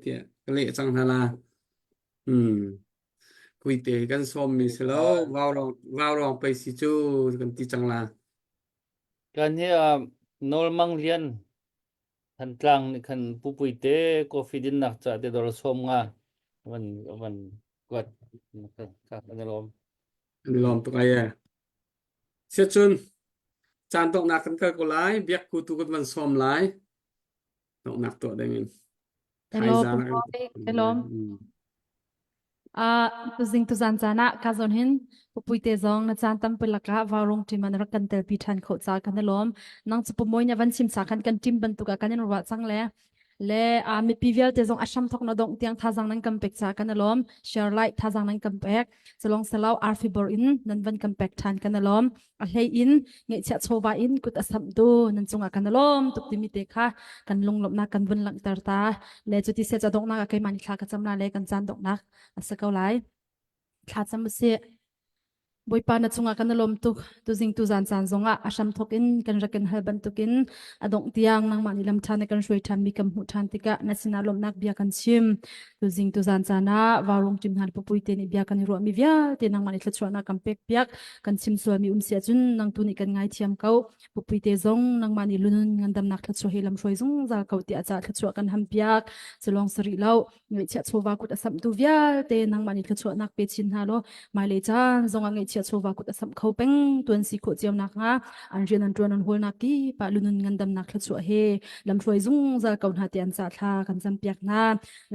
[SPEAKER 1] tiah ka leh cang hna la. Hmm. Kuite kan sawmmi si lo vaurong vaurong pei si cu kan ti cang la.
[SPEAKER 6] Kan hi Nawl Mang Lian Thantlang nih khan pupui te coffee dinnak ca te dor sawm nga van van kuat ka kan lawm.
[SPEAKER 1] An lawm tuk ai e. Siacun caan donghnak kan kal ko lai biak ku tu kan van sawm lai donghnak tuah ding in.
[SPEAKER 5] Hello, Hello. Uh, tuzing tuzan caan ah ka zawn hin pupui te zong na caan tampi lakah vaurung ṭim an rak kan telpi ṭhan kho ca kan i lawm. Nang cu pumawi na van chim sa khan kan ṭim bantuk ah kan in ruah cang le. Le a mipi vialte zong a hram thok na dongh tiang thazang nan kan pek ca kan alawm. Share like thazang nan kan pek. Chalong salau arfi bor in nan van kan pek than kan alawm. A hlei in ngeihchiah chawva in kut a samh tu nan cungah kan alawm tuk timi te kha kan lunglawmhnak kan vun langhter ta. Le cuti se ca donghnak ah keimah nih thla ka cam la le kan caan donghnak a si ko lai. Thla cam usih. Bawipa na cungah kan i lawm tuk. Tuzing tuzan caan zongah a hramthawk in kan rak in hal bantukin a dongh tiang nangmah nih lam ṭha na kan hruai ṭhanmi kan hmuh ṭhan tikah na sinah lawmhnak bia kan chim. Tuzing tuzan caan ah vaurung ṭim hna le pupui te nih bia kan i ruahmi vialte nangmah nih thluachuahnak kan pek piak. Kan chim sualmi um si ahcun nang tu nih kan ngaithiam ko. Pupui te zong nangmah nih lunun ngandamnak thluachuah he lam hruai zungzal ko tiah ca thluachuah kan ham piak. Culawng sarih lo. Ngaihchiah chawva kut a samhtu vialte nangmah nih thluachuahnak pe chin hna law hmailei caan zongah ngaihchiah chawva kut a samh kho peng tuan si khawh cio nakhnga an rian an ṭuan an hawlnak kip ah lunun ngandamnak thluachuah he lamhruai zungzal ko hna tiah an ca thla kan campiak hna.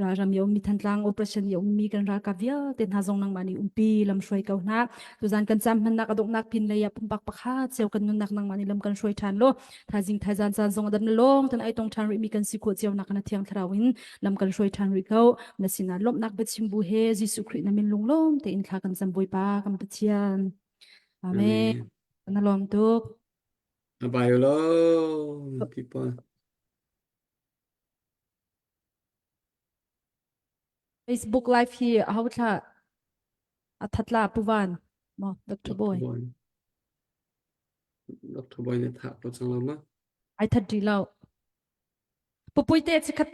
[SPEAKER 5] Ralram i a ummi Thantlang operation i a ummi kan ralkap vialte hna zong nangmah nih umpi lamhruai ko hna. Tuzan kan cam hmannak a donghnak pin lei ah pumpak pakhat cio kan nunnak nangmah nih lam kan hruai ṭhan law thaizing thaizan caan zong a dam lawng tan ai tong ṭhan rihmi kan si khawh cio nak na thiang thlarau in lam kan hruai ṭhan rih ko. Na sinah lawmhnak biachim bu he Jesuh Khrih na min lunglawm tein thla kan cam Bawipa kan Pathian. Amen.
[SPEAKER 1] Amen.
[SPEAKER 5] Na lawm tuk.
[SPEAKER 1] Bye lo people.
[SPEAKER 5] Facebook live hi aho thla a thatla puvan mo Dr. Boy.
[SPEAKER 1] Dr. Boy ne tha ko chang lo ma.
[SPEAKER 5] Ai that ri lo. Pupui te chikhat.